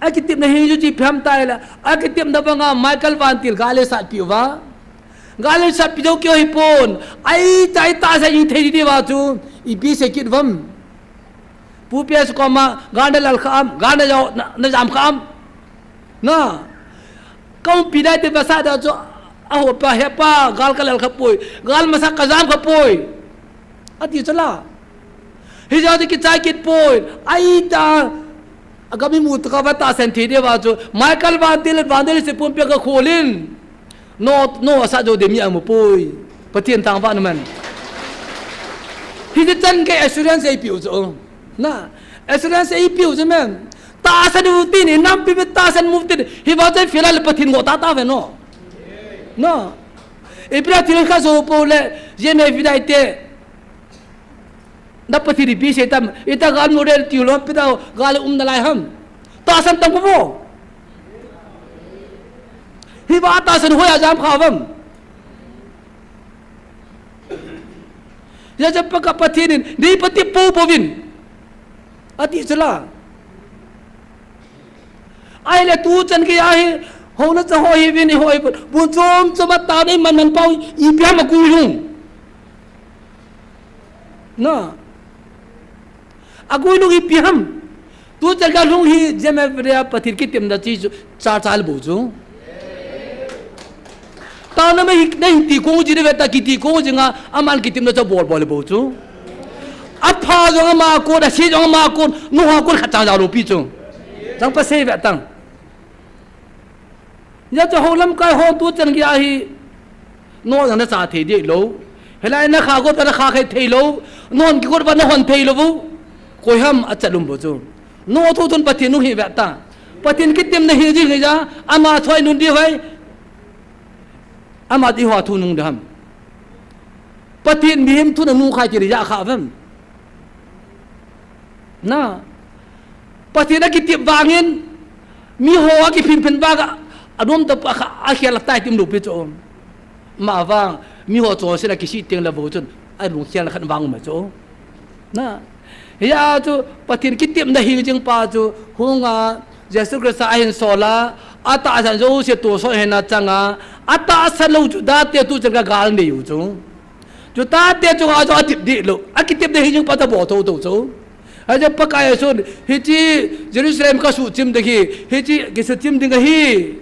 akitepna hi chu ipi ham itile, akitepna banga Michael vantil gal eisatpi uva. Gal eisatpi jou keu hipon, ahi ta, ahi ta sa jing thei ding uva chu, ipi sei kit uvam. Pu P S koma, gal nalal kha am, gal najao, na, najam kha am. Na. Kaumpi dai te vasa da chu, aho pa, he Pa, gal kalal kha poi, gal masa kajam kha poi. Ati chu la. Hijeh chun kichai kit poi. Ahi ta. Agam imu tokah uva tahsan thei ding uva chu. Michael vantil, vantil se pumpi a gakhol in. No, no, asat jou ding mi amu poi. Pathen thangvah in umhen. Hiche chan gei assurance eipeu chu. Na, assurance eipeu chu men. Tahsan u tin, inampi mi tahsan mu tin. Hiva chu fail a le Pathen ngo tata ve no. No. Ipi a thil khat jou pou le, J M F dai te. Na Pathen ipi sei tam, ita gal mu ding tiu lou, pi ta gal um nalai ham. Tahsan tam ko vo. Hiva tahsan hoiya jam kha uvam. Hijeh chun Pakai Pathen in, nei patep poupou vin. Ati chu la. Ahile tuchan gei a hi, houna cha ho hi vin, hi ho hi vin. Bun chom chom a ta nei man man pau, ipi ham agui lhung. Na. Agui lhung ipi ham. Tuchan gei a lhung hi, J M F dia Pathen kitepna chi chu, cha cha le bou chu. Taona ma hi, na hin ti kong ji de ve ta kiti kong ji nga, aman kitepna cha bol bol le bou chu. Apha jong ama kon, asi jong ama kon, nuha kon khat chang jao lou pi chu. Chang pa sei ve tang. Hijeh chun hou lamkai ho tuchan gei a hi, no jong na cha thei ding lou. Hilai na kha got uva na kha khe thei lou. Na hon kigot uva na hon thei lou. Koi ham achat um bou chu. No thu thun Pathen nu hi ve ta. Pathen kitepna hi jing hi ja, ama thoi nun di hoi. Ama di ho thu nung dam. Pathen mihem thu na nu khai ti ri ja kha vem. Na. Pathen akitep vangin, miho akiphin phin vang a, anom ta pa kha, akhel atai tim lou pi chu. Ma vang, miho chonset a kisih teng le bou chun, alungkhel na khat vang um chu. Na. Hia chu, Pathen kitepna hi jing pa chu, hunga, Jesu Christa ahin sol a, atahsan jouse tohsot hina chang a, atahsan lou Juda te tuchan gei a gal nei u chu. Juda te chunga chu atep dih lou. Akitepna hi jing pa chu bol thotho chu. Hijeh chun Pakai Jesun, hiche Jerusalem kasuhchim ding hi, hiche kisuhchim ding ahi.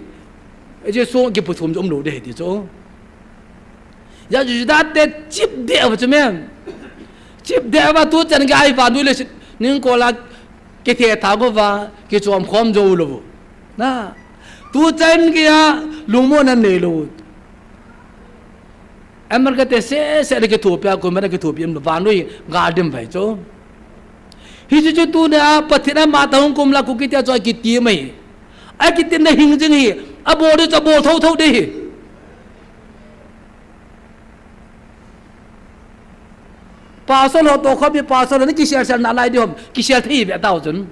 Hiche sung kiputhum chu um lou ding ahi ti chu. Ijeh inem itile chip deh uva chu mem. Chip deh uva tuchan gei a hi vannoi leiset ning kola kithe thang uva, kichom khom jou lou u. Na. Tuchan gei a lungmonna nei lou u. America te sese a kithopi a, kum a kithopi em, vannoi gal dim vai chu. Hichu chu tuni a Pathen ama toh hung kum la Kuki te chu akitim ahi. Akitim na hing jing hi, abol ding chu abol thotho ding ahi. Pastor ho toh khom pi pastor ho ni kisel sel nalai ding ham, kisel thei ve tao chun.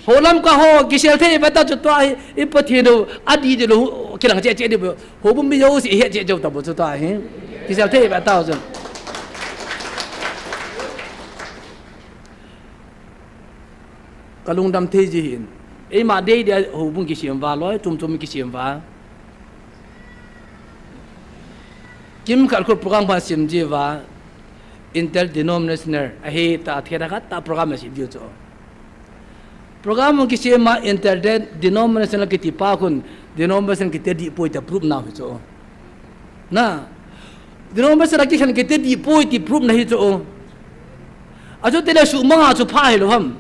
Ho Lamka ho, kisel thei ve tao chu tua hi, i Pathen u, adih dih lou, kilang cheh cheh dih bou. Houbung mi jouse, i het cheh cheh u ta bou chu tua hi. Kisel thei ve tao chun. Ka lungdam thei ji hin. Eima dei dei a houbung kisem uva, loi chom chom kisem uva. Kimkhat khu program khat sem ji uva, interdenominational, ahi ta thei da khat ta program a sem ji u chu. Program kisem a interdenominational kiti pa khun, denomination kiti dih poi ta proof na hi chu. Na, denomination a kikhen kiti dih poi ti proof na hi chu. Achu tile sumang a chu pha hilou ham.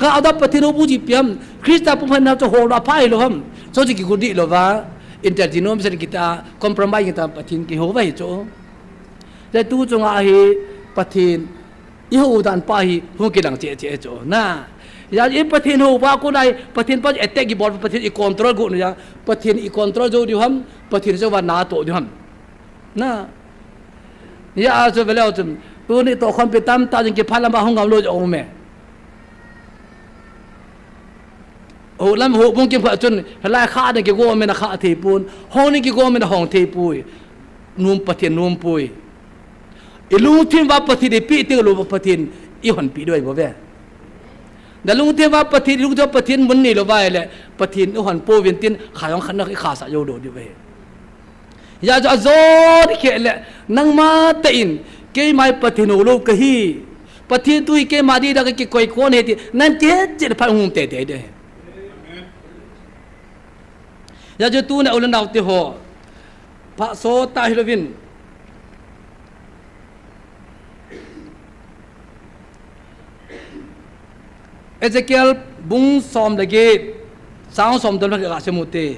Ka ada Pathen u bu ji piam, Christa pumhan na chu hol a pha hilou ham. Chu chu kigu dih lou va, interdenomination kiti a compromise kiti a Pathen kihou va hi chu. Te tu chunga hi Pathen i hou dan pa hi hung kilang cheh cheh chu. Na. Ijeh inem i Pathen hou va kon a hi, Pathen pa attack kibol, Pathen i control got u a. Pathen i control jou diu ham, Pathen jou va na toh diu ham. Na. Ijeh a chu ve leu chun, tuni toh khom pi tamtah jong kiphalam a hung ngam lou jong um e. Ho lam houbung kimkhat chun, hilai kha ding kigom in akha thei pon, hong ding kigom in ahong thei poi. Nom Pathen nom poi. I lungthim uva Pathen i peh teng lou va Pathen i honpi diu ahi bou ve. Na lungthim uva Pathen, i lungthim uva Pathen mun nei lou va ahile, Pathen i hon pouvin tin, kha jong khat na i khasah jou lou diu ahi. Ijeh chu ajo ding kei le, nangma tah in, keima hi Pathen hou lou kahi. Pathen thu hi keima ding a kakikoi kon ahi ti, nang kihet chet phat hung um tei tei ding. Ijeh chu tuni a u le nao te ho, phat sot tah hilouvin. Ezekiel bung som le get, chang som le thum le get a sim u te.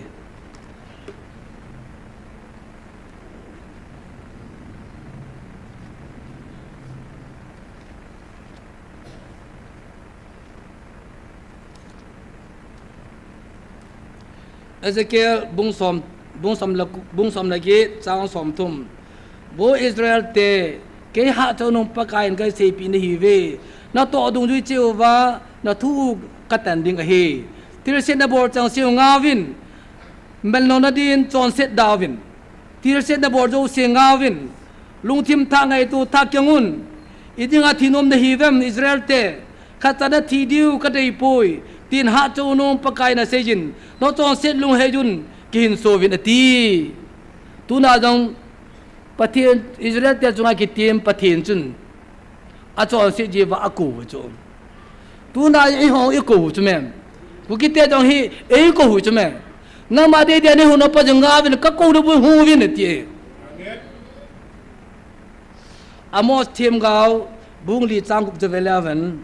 Ezekiel bung som, bung som le, bung som le get, chang som thum. Vo Israel te, kei Hahchanun Pakai in kaseipeh nahiuve. Natoh dungjui cheh uva, nathu u katan ding ahi. Thilse nabol changseh u ngaovin, melnona din chonset daovin. Thilse nabol jouse ngaovin, lungthim thah ngaito thah kiang un. I dinga thi nom nahiuvem Israel te, khatcha nathi diu kadeipoi, tin Hahchanun Pakai in aseijin, nachonset lunghei un, kihinso uvin ati. Tuna jong Pathen, Israel te chunga kitim Pathen chun, achonset jiuva akou u chu. Tuna eiho eikou u chu mem. Kuki te jong hi eikou u chu mem. Nangma dei dei a neihon upa jong ngaovin, kakou nabou hung uvin ati e. Amos themgao bung li chang gup chu ve leu hen.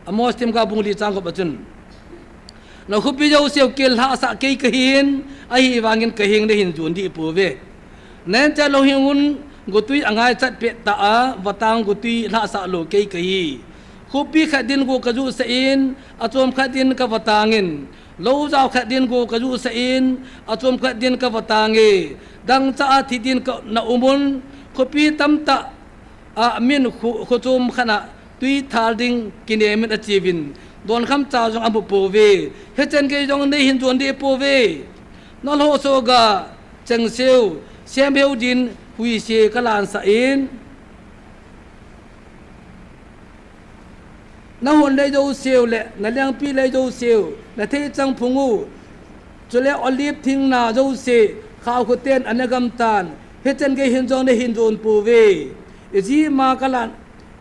Amos themgao bung li chang gup a chun, nakhopi jouseu kel lhahsah kei kahin, ahivangin kaheng nahin jon deh pouve. Nahin chat louhing un, gotwi angaichat pettah a, vatang gotwi lhahsah lou kei kahi. Khopi khat din go kajuhsah in, achom khat din kavatang in, lou jao khat din go kajuhsah in, achom khat din kavatang e. Dangchah a thi din kana um un, khopi tamtah a min kho, khochom khat a twi thal ding kinem in acheuvin, donkham cha jong amu pouve. Hichan gei jong neihin jon deh pouve. Nalhohsoh ga, chengseu, semheu din huise kalansah in, nahon lei jouseu le nalengpi lei jouseu natheichang phung u, chule olive thing na jouse khaokhoten anagam tan. Hichan gei hin jong neihin jon pouve. Ijeh ma kalan,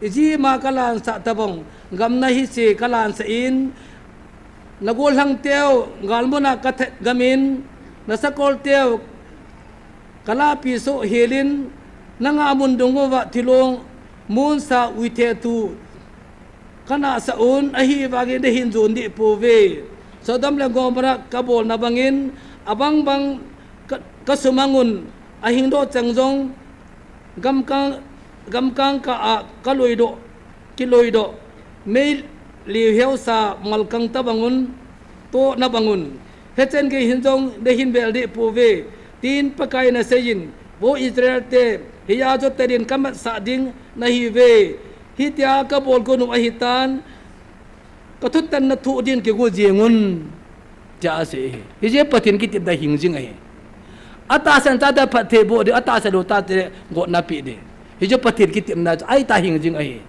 ijeh ma kalansah tobang, gamna hise kalansah in, nagollhang teu galmun a kathat gam in, Nasakolteu kalapi soh helin, nanga mun dunguva thilong munsa uite tu kanahsah un, ahivangin nahin jon deh pouve. Sodom le Gomorrah kabolna bangin, abang bang ka, kasumangun, ahingdoh cheng jong, gamkang, gamkang kah a kaloidoh, kiloidoh, mei liu heusa malkang tabangun, tohna bangun. Hichan gei hin jong nahin vel deh pouve, tin Pakai in aseiyin, vo Israel te, hiya jotenin kamatsah ding nahiuve, hitia kabol gon u ahitan, kathutan nathoh din kigo jingun, tia asei hi. Hijeh Pathen kitepna hing jing ahi. Atahsan chate phatthei boh ding, atahsan lou chate gotna pe ding. Hijeh Pathen kitepna chu ahita hing jing ahi.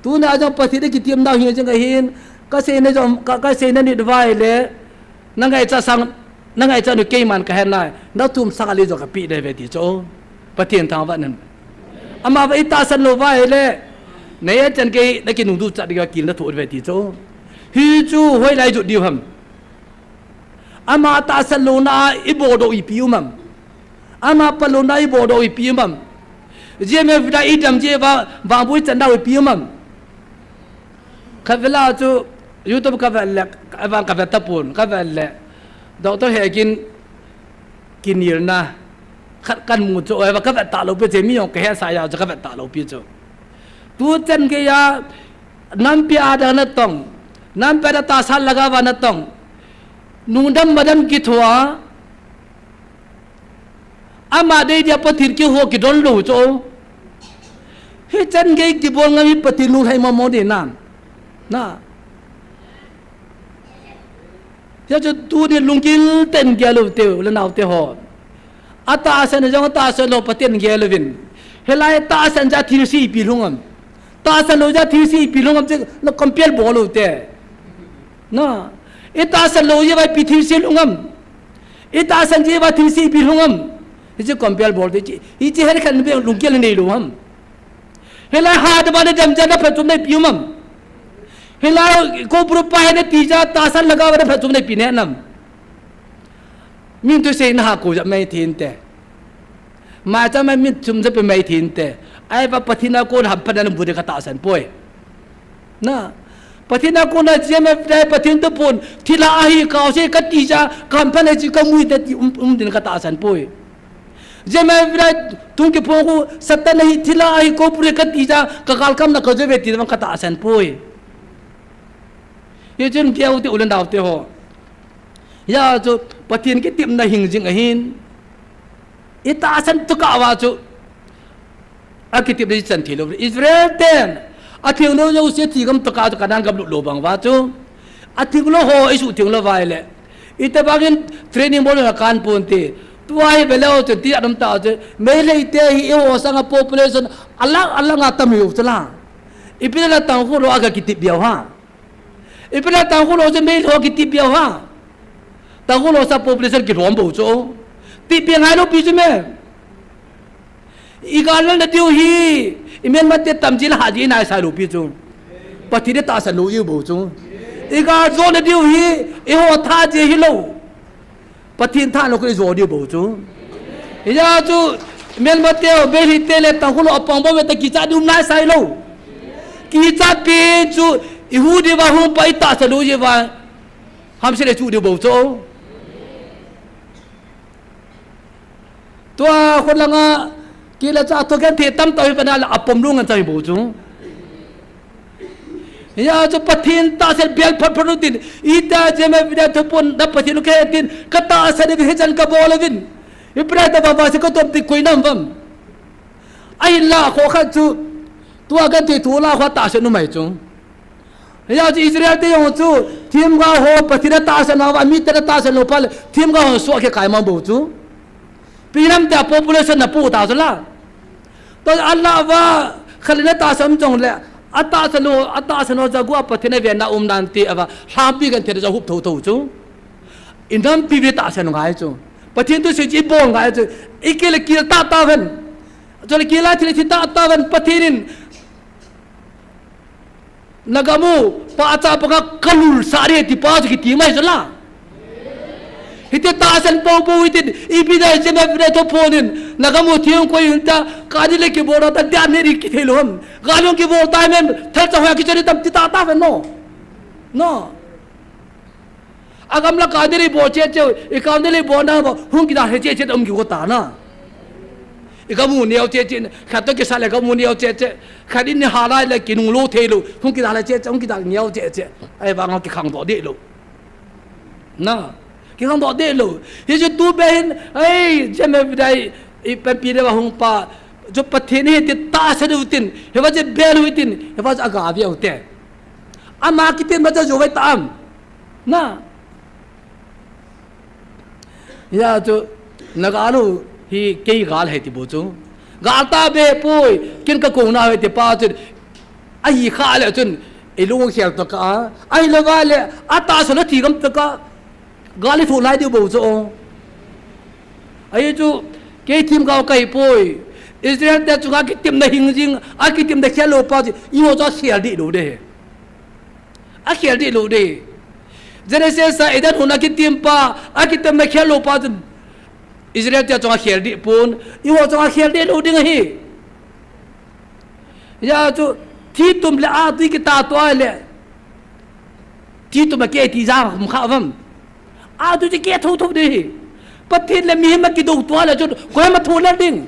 Tuna jong Pathen kitepna hing jing ahin, kaseina jong, ka, kaseina nit vai le, nangaicha sang, nangaicha nu keiman kahen nai, nathum sang ali jong kapeh ding ve ti chu. Pathen thangvah in. Amavang itahsan lou vai le, naya chan kei nakinungduchat ding kakil nathoh ve ti chu. Hichu hoilai jot diu ham. Ama tahsan louna a iboldoh ipi um am. Ama phatlouna iboldoh ipi um am. G M F D I idam jeh uva, vangboh ichan nau ipi um am. Khatvela chu YouTube kavet le, avang kavet tapon, kavet le, Doctor Hegin kinelna khat kamu chu, oi, kavet talou pi chu, mi jong kahetsah a chu kavet talou pi chu. Tuchan geiya, nampi a dang natong, nampi a dang tahsan lhagao va natong, nungdam madam kithoa, ama dei dia Pathen kihou kidon lou chu. Hichan gei kibol ngam hi Pathen lunglhai mong mong ding nam. Na. Hijeh chun tuni lunggil tah in gel u te, u le nao te ho. Atahsan jong atahsan lou Pathen gel uvin. Hilai tahsan jeh a thilse ipi lhung am. Tahsan lou jeh a thilse ipi lhung am chu na compare bol u te. Na. Itahsan lou jeh uva ipi thilse lhung am. Itahsan jeh uva thilse ipi lhung am. Hichu compare bol te chi. Hichu hel khat be lunggel nei lou ham. Hilai hat uva nadam jeh a naphatchomna ipi um am. Hilai Cobra pa hi nati jeh a tahsan lhagao va naphatchomna ipi ne nam. Min thusei naha ko jep mai thei inte. Maicham a min thum jep mai thei inte. Ahivang Pathen a kona hamphatna namu ding katahsan poi. Na. Pathen a kona G M F D I Pathen thu pon, thilha ahi kaose kati jeh a kahamphatna chu kamu inte ti um, um ding katahsan poi. G M F D I tung kiphong khu Satan ahi, thilha ahi, Cobra kati jeh a kagalkamna kajo ve ti vang katahsan poi. Hichun keu te u le nao te ho. Hijeh chun Pathen kitepna hing jing ahin. Itahsan tokah uva chu akitepna ichan thei lou. Israel ten atheng lou jouse thigam tokah chu Canaan gam lut lou bang uva chu. Atheng lou ho isuh theng lou vai le. Itobangin training bol na kan ponte. Tua hi ve leu chun ti anom ta chu. Meitei te hi eiho sanga population alang alang a tam hiu chu la. Ipi le Tangkhul ho a kakitep bia u ham. Ipi le Tangkhul ho chu Meitei ho kitep bia u ham. Tangkhul ho sanga population kilhom bou chu. Tep bia ngai lou pi chu me. Igal lal na diu hi, i Myanmar te tam ji le ha ji i naisai lou pi chu. Pathen itahsan lou jiu bou chu. Igal jo na diu hi, eiho tha ji hilou. Pathen tha lou khu ijo diu bou chu. Hijeh chun, Myanmar te ho, Meitei te le Tangkhul ho apang bou ve ta kichat diu naisai lou. Kichat pi chu, ihu diu va hung pa itahsan lou jiu va. Hamse le chu diu bou chu. Tua khut langa, kile cha thu genthei tamtah hi vana la apom lung an chai bou chu. Hijeh chun Pathen tahsan bel phat phat u tin, ita G M F D I thu pon na Pathen u kei tin, katahsan hi hichan kabol uvin. Ipi le ta vang vang se katom ti koi nam vam. Ahinla kho khat chu, tua genthei thu la kho tahsan u mai chu. Hijeh chun Israel te jong chu, themgao ho Pathen atahsan uva, mite atahsan lou phat le, themgao ho suh kikai mang bou chu. Pi nam te a population na pu ta chu la. Tua Allah va khalina tahsan jong le, atahsan lou, atahsan lou jeh a Pathen avenna um nan ti ava, lhampi genthei jong hup tho tho chu. Inam pi ve tahsan ngai chu. Pathen thusei chu ibol ngai chu. Ikile kil tah tah ven. Chule kila thil thi tah tah ven Pathen in. Nagam u, pahcha panga kalul sah ding ti pa chu kiti mai chu la. Hiti tahsan popo hitin, ipi dai cheme pide to phonin, nagamu thiang koi hinta, kani le kibol ta dia ne ri kithei lou ham. Galung kibol ta men, thal cha hoya kichari tam ti tata ven no. No. Agam la kani le bol che che, i kani le bol na ba, hung kida he che che um ki ko ta na. I kamu neo che che, khat to kisa le kamu neo che che, khat in ni halai le kinung lou thei lou, hung kida le che che, hung kida neo che che. Ahivang kikhang doh deh lou. Na, kikhang doh deh lou. Hichu tu be hin, ei, cheme pidai, i panpi le ba hung pa, chu Pathen hiti tahsa diu tin, hiva chu bel u tin, hiva chu aga viau te. Ama kitin ba chu jo vai ta am. Na. Hia chu, na gal u hi kei gal hi ti bu chu. Gal ta be poi, kin ka kong na hi ti pa chu. Ahi kha le chun, i lung khel to ka. Ahi lo va le, a tahsa na thi gam to ka. Gal i thu lai diu bo chu. Ahi chu, kei thim ka ka hi poi. Israel te chu ka kitim na hing jing, a kitim na khel lou pa chu, i ho chu khel dih lou de. A khel dih lou ding. Genesis a Eden hon a kitim pa, a kitim na khel lou pa chun Israel te chunga khel dih pon, i ho chunga khel dih lou ding ahi. Hia chu, thi tum le a tui kita to a le. Thi tum a ke ti jang khum kha vam. A tui ti ke tho tho ding ahi. Pathen le mihem a kidou to a le chun, koi ma tho le ding.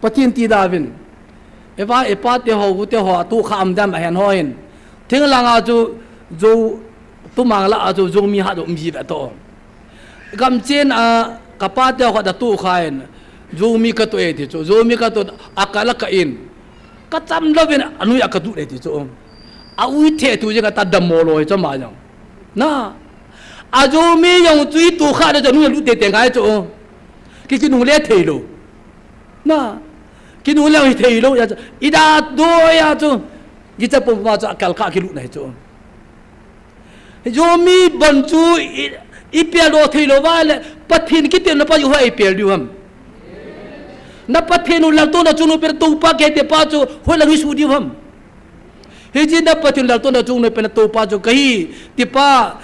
Pathen ti da vin. Eva, epa te ho, u te ho, tu kha am dam a hen ho hin. Thing langa chu, zo, tu mang la a chu, zo mi ha do um ji ve to. Gam chen a, ka pa te ho da tu kha hin. Zo mi ka to e ti chu, zo mi ka to a ka la ka in. Ka cham lo vin, a nui a ka du le ti chu. A ui the tu jeng a ta dam mo lo hi chu ma jong. Na. A zo mi jong chu i tu kha le chu, a nui a lu te te ngai chu. Ki, kinung le thei lou. Na, kinung le hi thei lou, ya chu, i da do ya chu, kicha pum pa chu, a kal kha kilut na hi chu. Zo mi bon chu, i, i pel do thei lou va le, Pathen kitem na pa chu hoi pel diu ham. Na Pathen u lal to na chu nu pel to pa ke te pa chu, hoi lang i su diu ham. Hichi na Pathen lal to na chung noi pen a to pa chu ka hi, ti pa,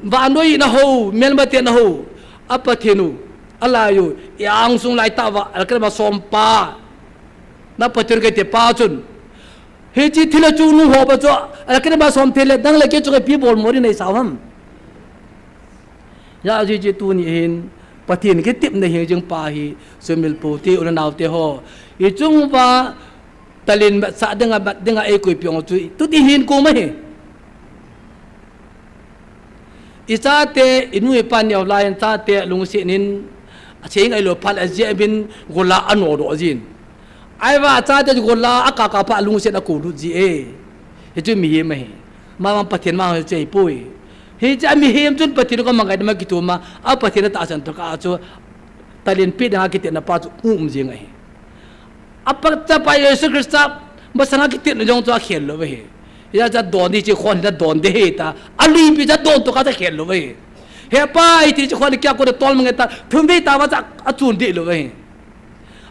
vannoi na ho, melma te na ho, a Pathen u, a lai u, i ang sung lai ta va, a kre ma som pa, na Pathen ka ti pa chun. Hichi thil a chung nu ho pa chu, a kre ma som thil le, dang le ke chu ka pi bol mo ri nei sa ham. Ya, ji ji tu ni hin, Pathen kitepna hing jing pa hi, sumil pu te, u le nau te ho. I chung va, talin mat sa dinga, mat dinga ei koi piong chu, tu ti hin ko ma hi. I chate, i nu i pa neo lai in chate, lungset in, a cheng ai lo phal a jia bin, gola a no do jin. Ai va, a chate gola a ka ka pa lungset a ko lut ji e. Hi chu mihem ahi. Ma ma Pathen ma hi chu ei poi. Hi chu a mihem chun Pathen ko ma ngai ma ki tu ma, a Pathen a tahsan to ka chu, talin pi dang a kitepna pa chu um jing ahi. A pa chapa Jesu Christa, masanga kitin jong chu a khel lou ve hi. Ya cha don di chi khon da don de hi ta. A lui pi cha don to ka cha khel lou ve hi. He pa i ti chi khon kya ko da tol mange ta. Thum ve ta va cha a chun di lou ve hi.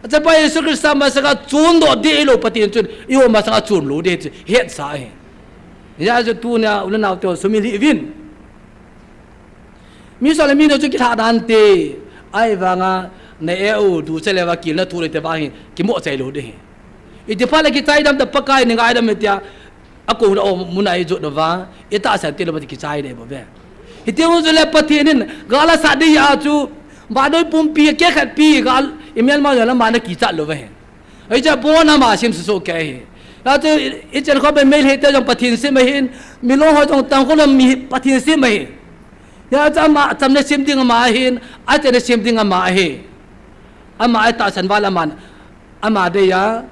A chapa Jesu Christa masanga chun do di lou Pathen chun. I ho masanga chun lou de chi. Het sa hi. Ya chu tu na u le nau te sumil hi vin. Mi sa le mi no chu kitha dan te, ai vanga na e u du che le va kil na thu le te va hi, kimo chai lo de hi. I ti pha le kichai dam ta Pakai ni ngai dam tia, a ko na o mun ai jot do va, i tahsan ti lo va ti kichai de bo ve. Hi ti u chu le Pathen in, gal a sa de ya chu, ba doi pumpi ke khat pi gal, i mel ma ya la ma na kichat lo ve hi. Ei cha bon ama sim su su ke hi. Ya chu i, i chen kho be mel he te jong Pathen sim ahin, mi lo ho jong tang kho lo mi Pathen sim ahi. Ya chu ama cham na sim ding ama ahin, a chen na sim ding ama ahi. Ama a tahsan val ama, ama de ya,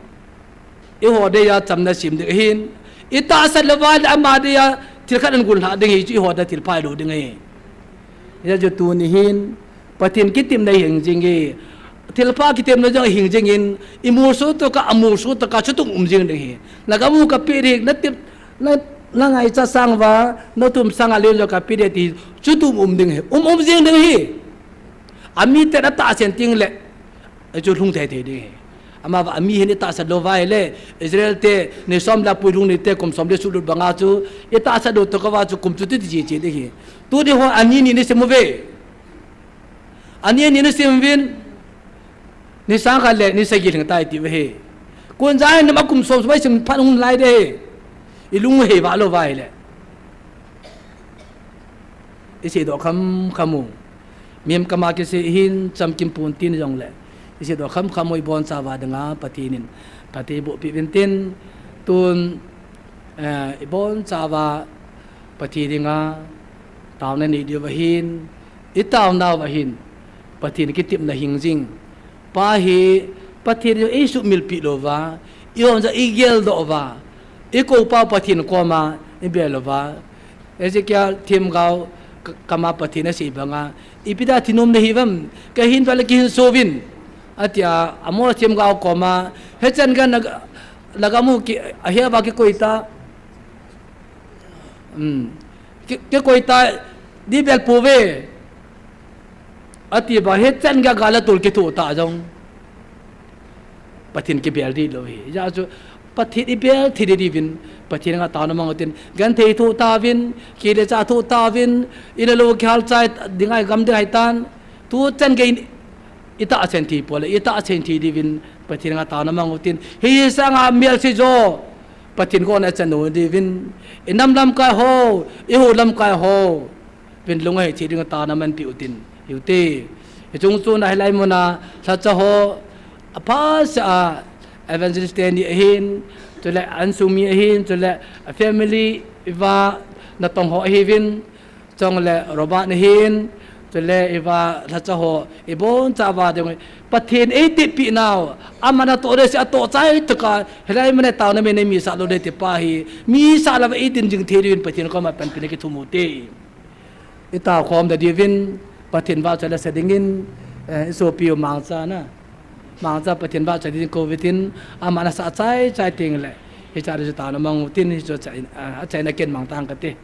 i ho de ya cham na sim ding ahin. I tahsan le val ama de ya, thil khat an gun hla ding hi chu i ho da thil phai lo ding ahi. Ya chu tu ni hin, Pathen kitepna hing jing e. Thilpha kitepna jong hing jing in, i mu su to ka, a mu su to ka, chutum um jing ding hi. Na ka mu ka pi ri, na tep, na, na ngaicha sang va, na tum sang a le jo ka pi de ti, chutum um ding hi. Um, um jing ding hi. A mi te na tahsan ting le, a chu lhung thei thei ding hi. Amavang ami hin itahsan lou uva ahile, Israel te, ni som le pui lhung ni te, kum som le sut lut banga chu, itahsan lou tokah uva chu, kum chu titi chi chi ding ahi. Tuni ho ani ni ni sem uve. Ani ni ni sem uvin, ni sang khat le, ni sagi lhing tai tiu ahi. Kon ja hin nama kum som som sem phat hung lai ding ahi. Ilung hei vah lou uva ahile. Isei doh kham kham u. Mihem kama kisei hin chamkim pon tin jongle, isei doh kham kham u, ibonchauva dinga Pathen in phatthei eiboh peh uvin tin, tun, eh, ibonchauva Pathen dinga taona nei diu ahin, itaonau ahin, Pathen kitepna hing jing. Pa hi Pathen in eisuhmil peh lou uva, ihon ja igel doh uva, ikou pau Pathen koma ibel uva, Ezekiel themgao k-, kama Pathen asei banga, ipi dia thinom nahi uvem, kahin val le kihin so uvin, atia, Amos themgao koma, hichan gei na, nagam u ki, ahia uva kikoi ta, um, ki, kikoi ta, di bel pouve, ati ba, hichan gei gal le tol kithoh ta jong Pathen kibel dih lou ahi. Hijeh chun Pathen ibel thei ding diuvin Pathen henga taona mang utin, genthei thoh tauvin, kile cha thoh tauvin, ina lou kihal chai dinga igam ding ahitan, tuchan gei in itahsan thei pole, itahsan thei diuvin Pathen henga taona mang utin, hi sanga melse jo Pathen koma ichan u diuvin, inam lamkai ho, ihou lamkai ho, vin lunghei thei dinga taona manpeh utin, hiute. Hiche chungchon a hilai muna lhacha ho, apha seh a evangelist teni ahin, chule insung mi ahin, chule a family, iva natong ho ahiuvin, chule Robert ahin, chule iva lhacha ho, ibonchauva ding, Pathen eitepeh nau, aman atoh ding asei, atoh chai tokah, hilai muna taona mei nei misah lou ding ti pa hi, misah louva idin jing thei diuvin Pathen koma panpina kithum ute. Itao khom da diuvin, Pathen vahchoi le sa dingin, eh, isopiu Mangcha na. Mangcha Pathen vahchoi dingin kou utin, aman asah chai chai tengle, hiche a chu taona mang utin, hiche chu, ah, achaina ken mang tang kate.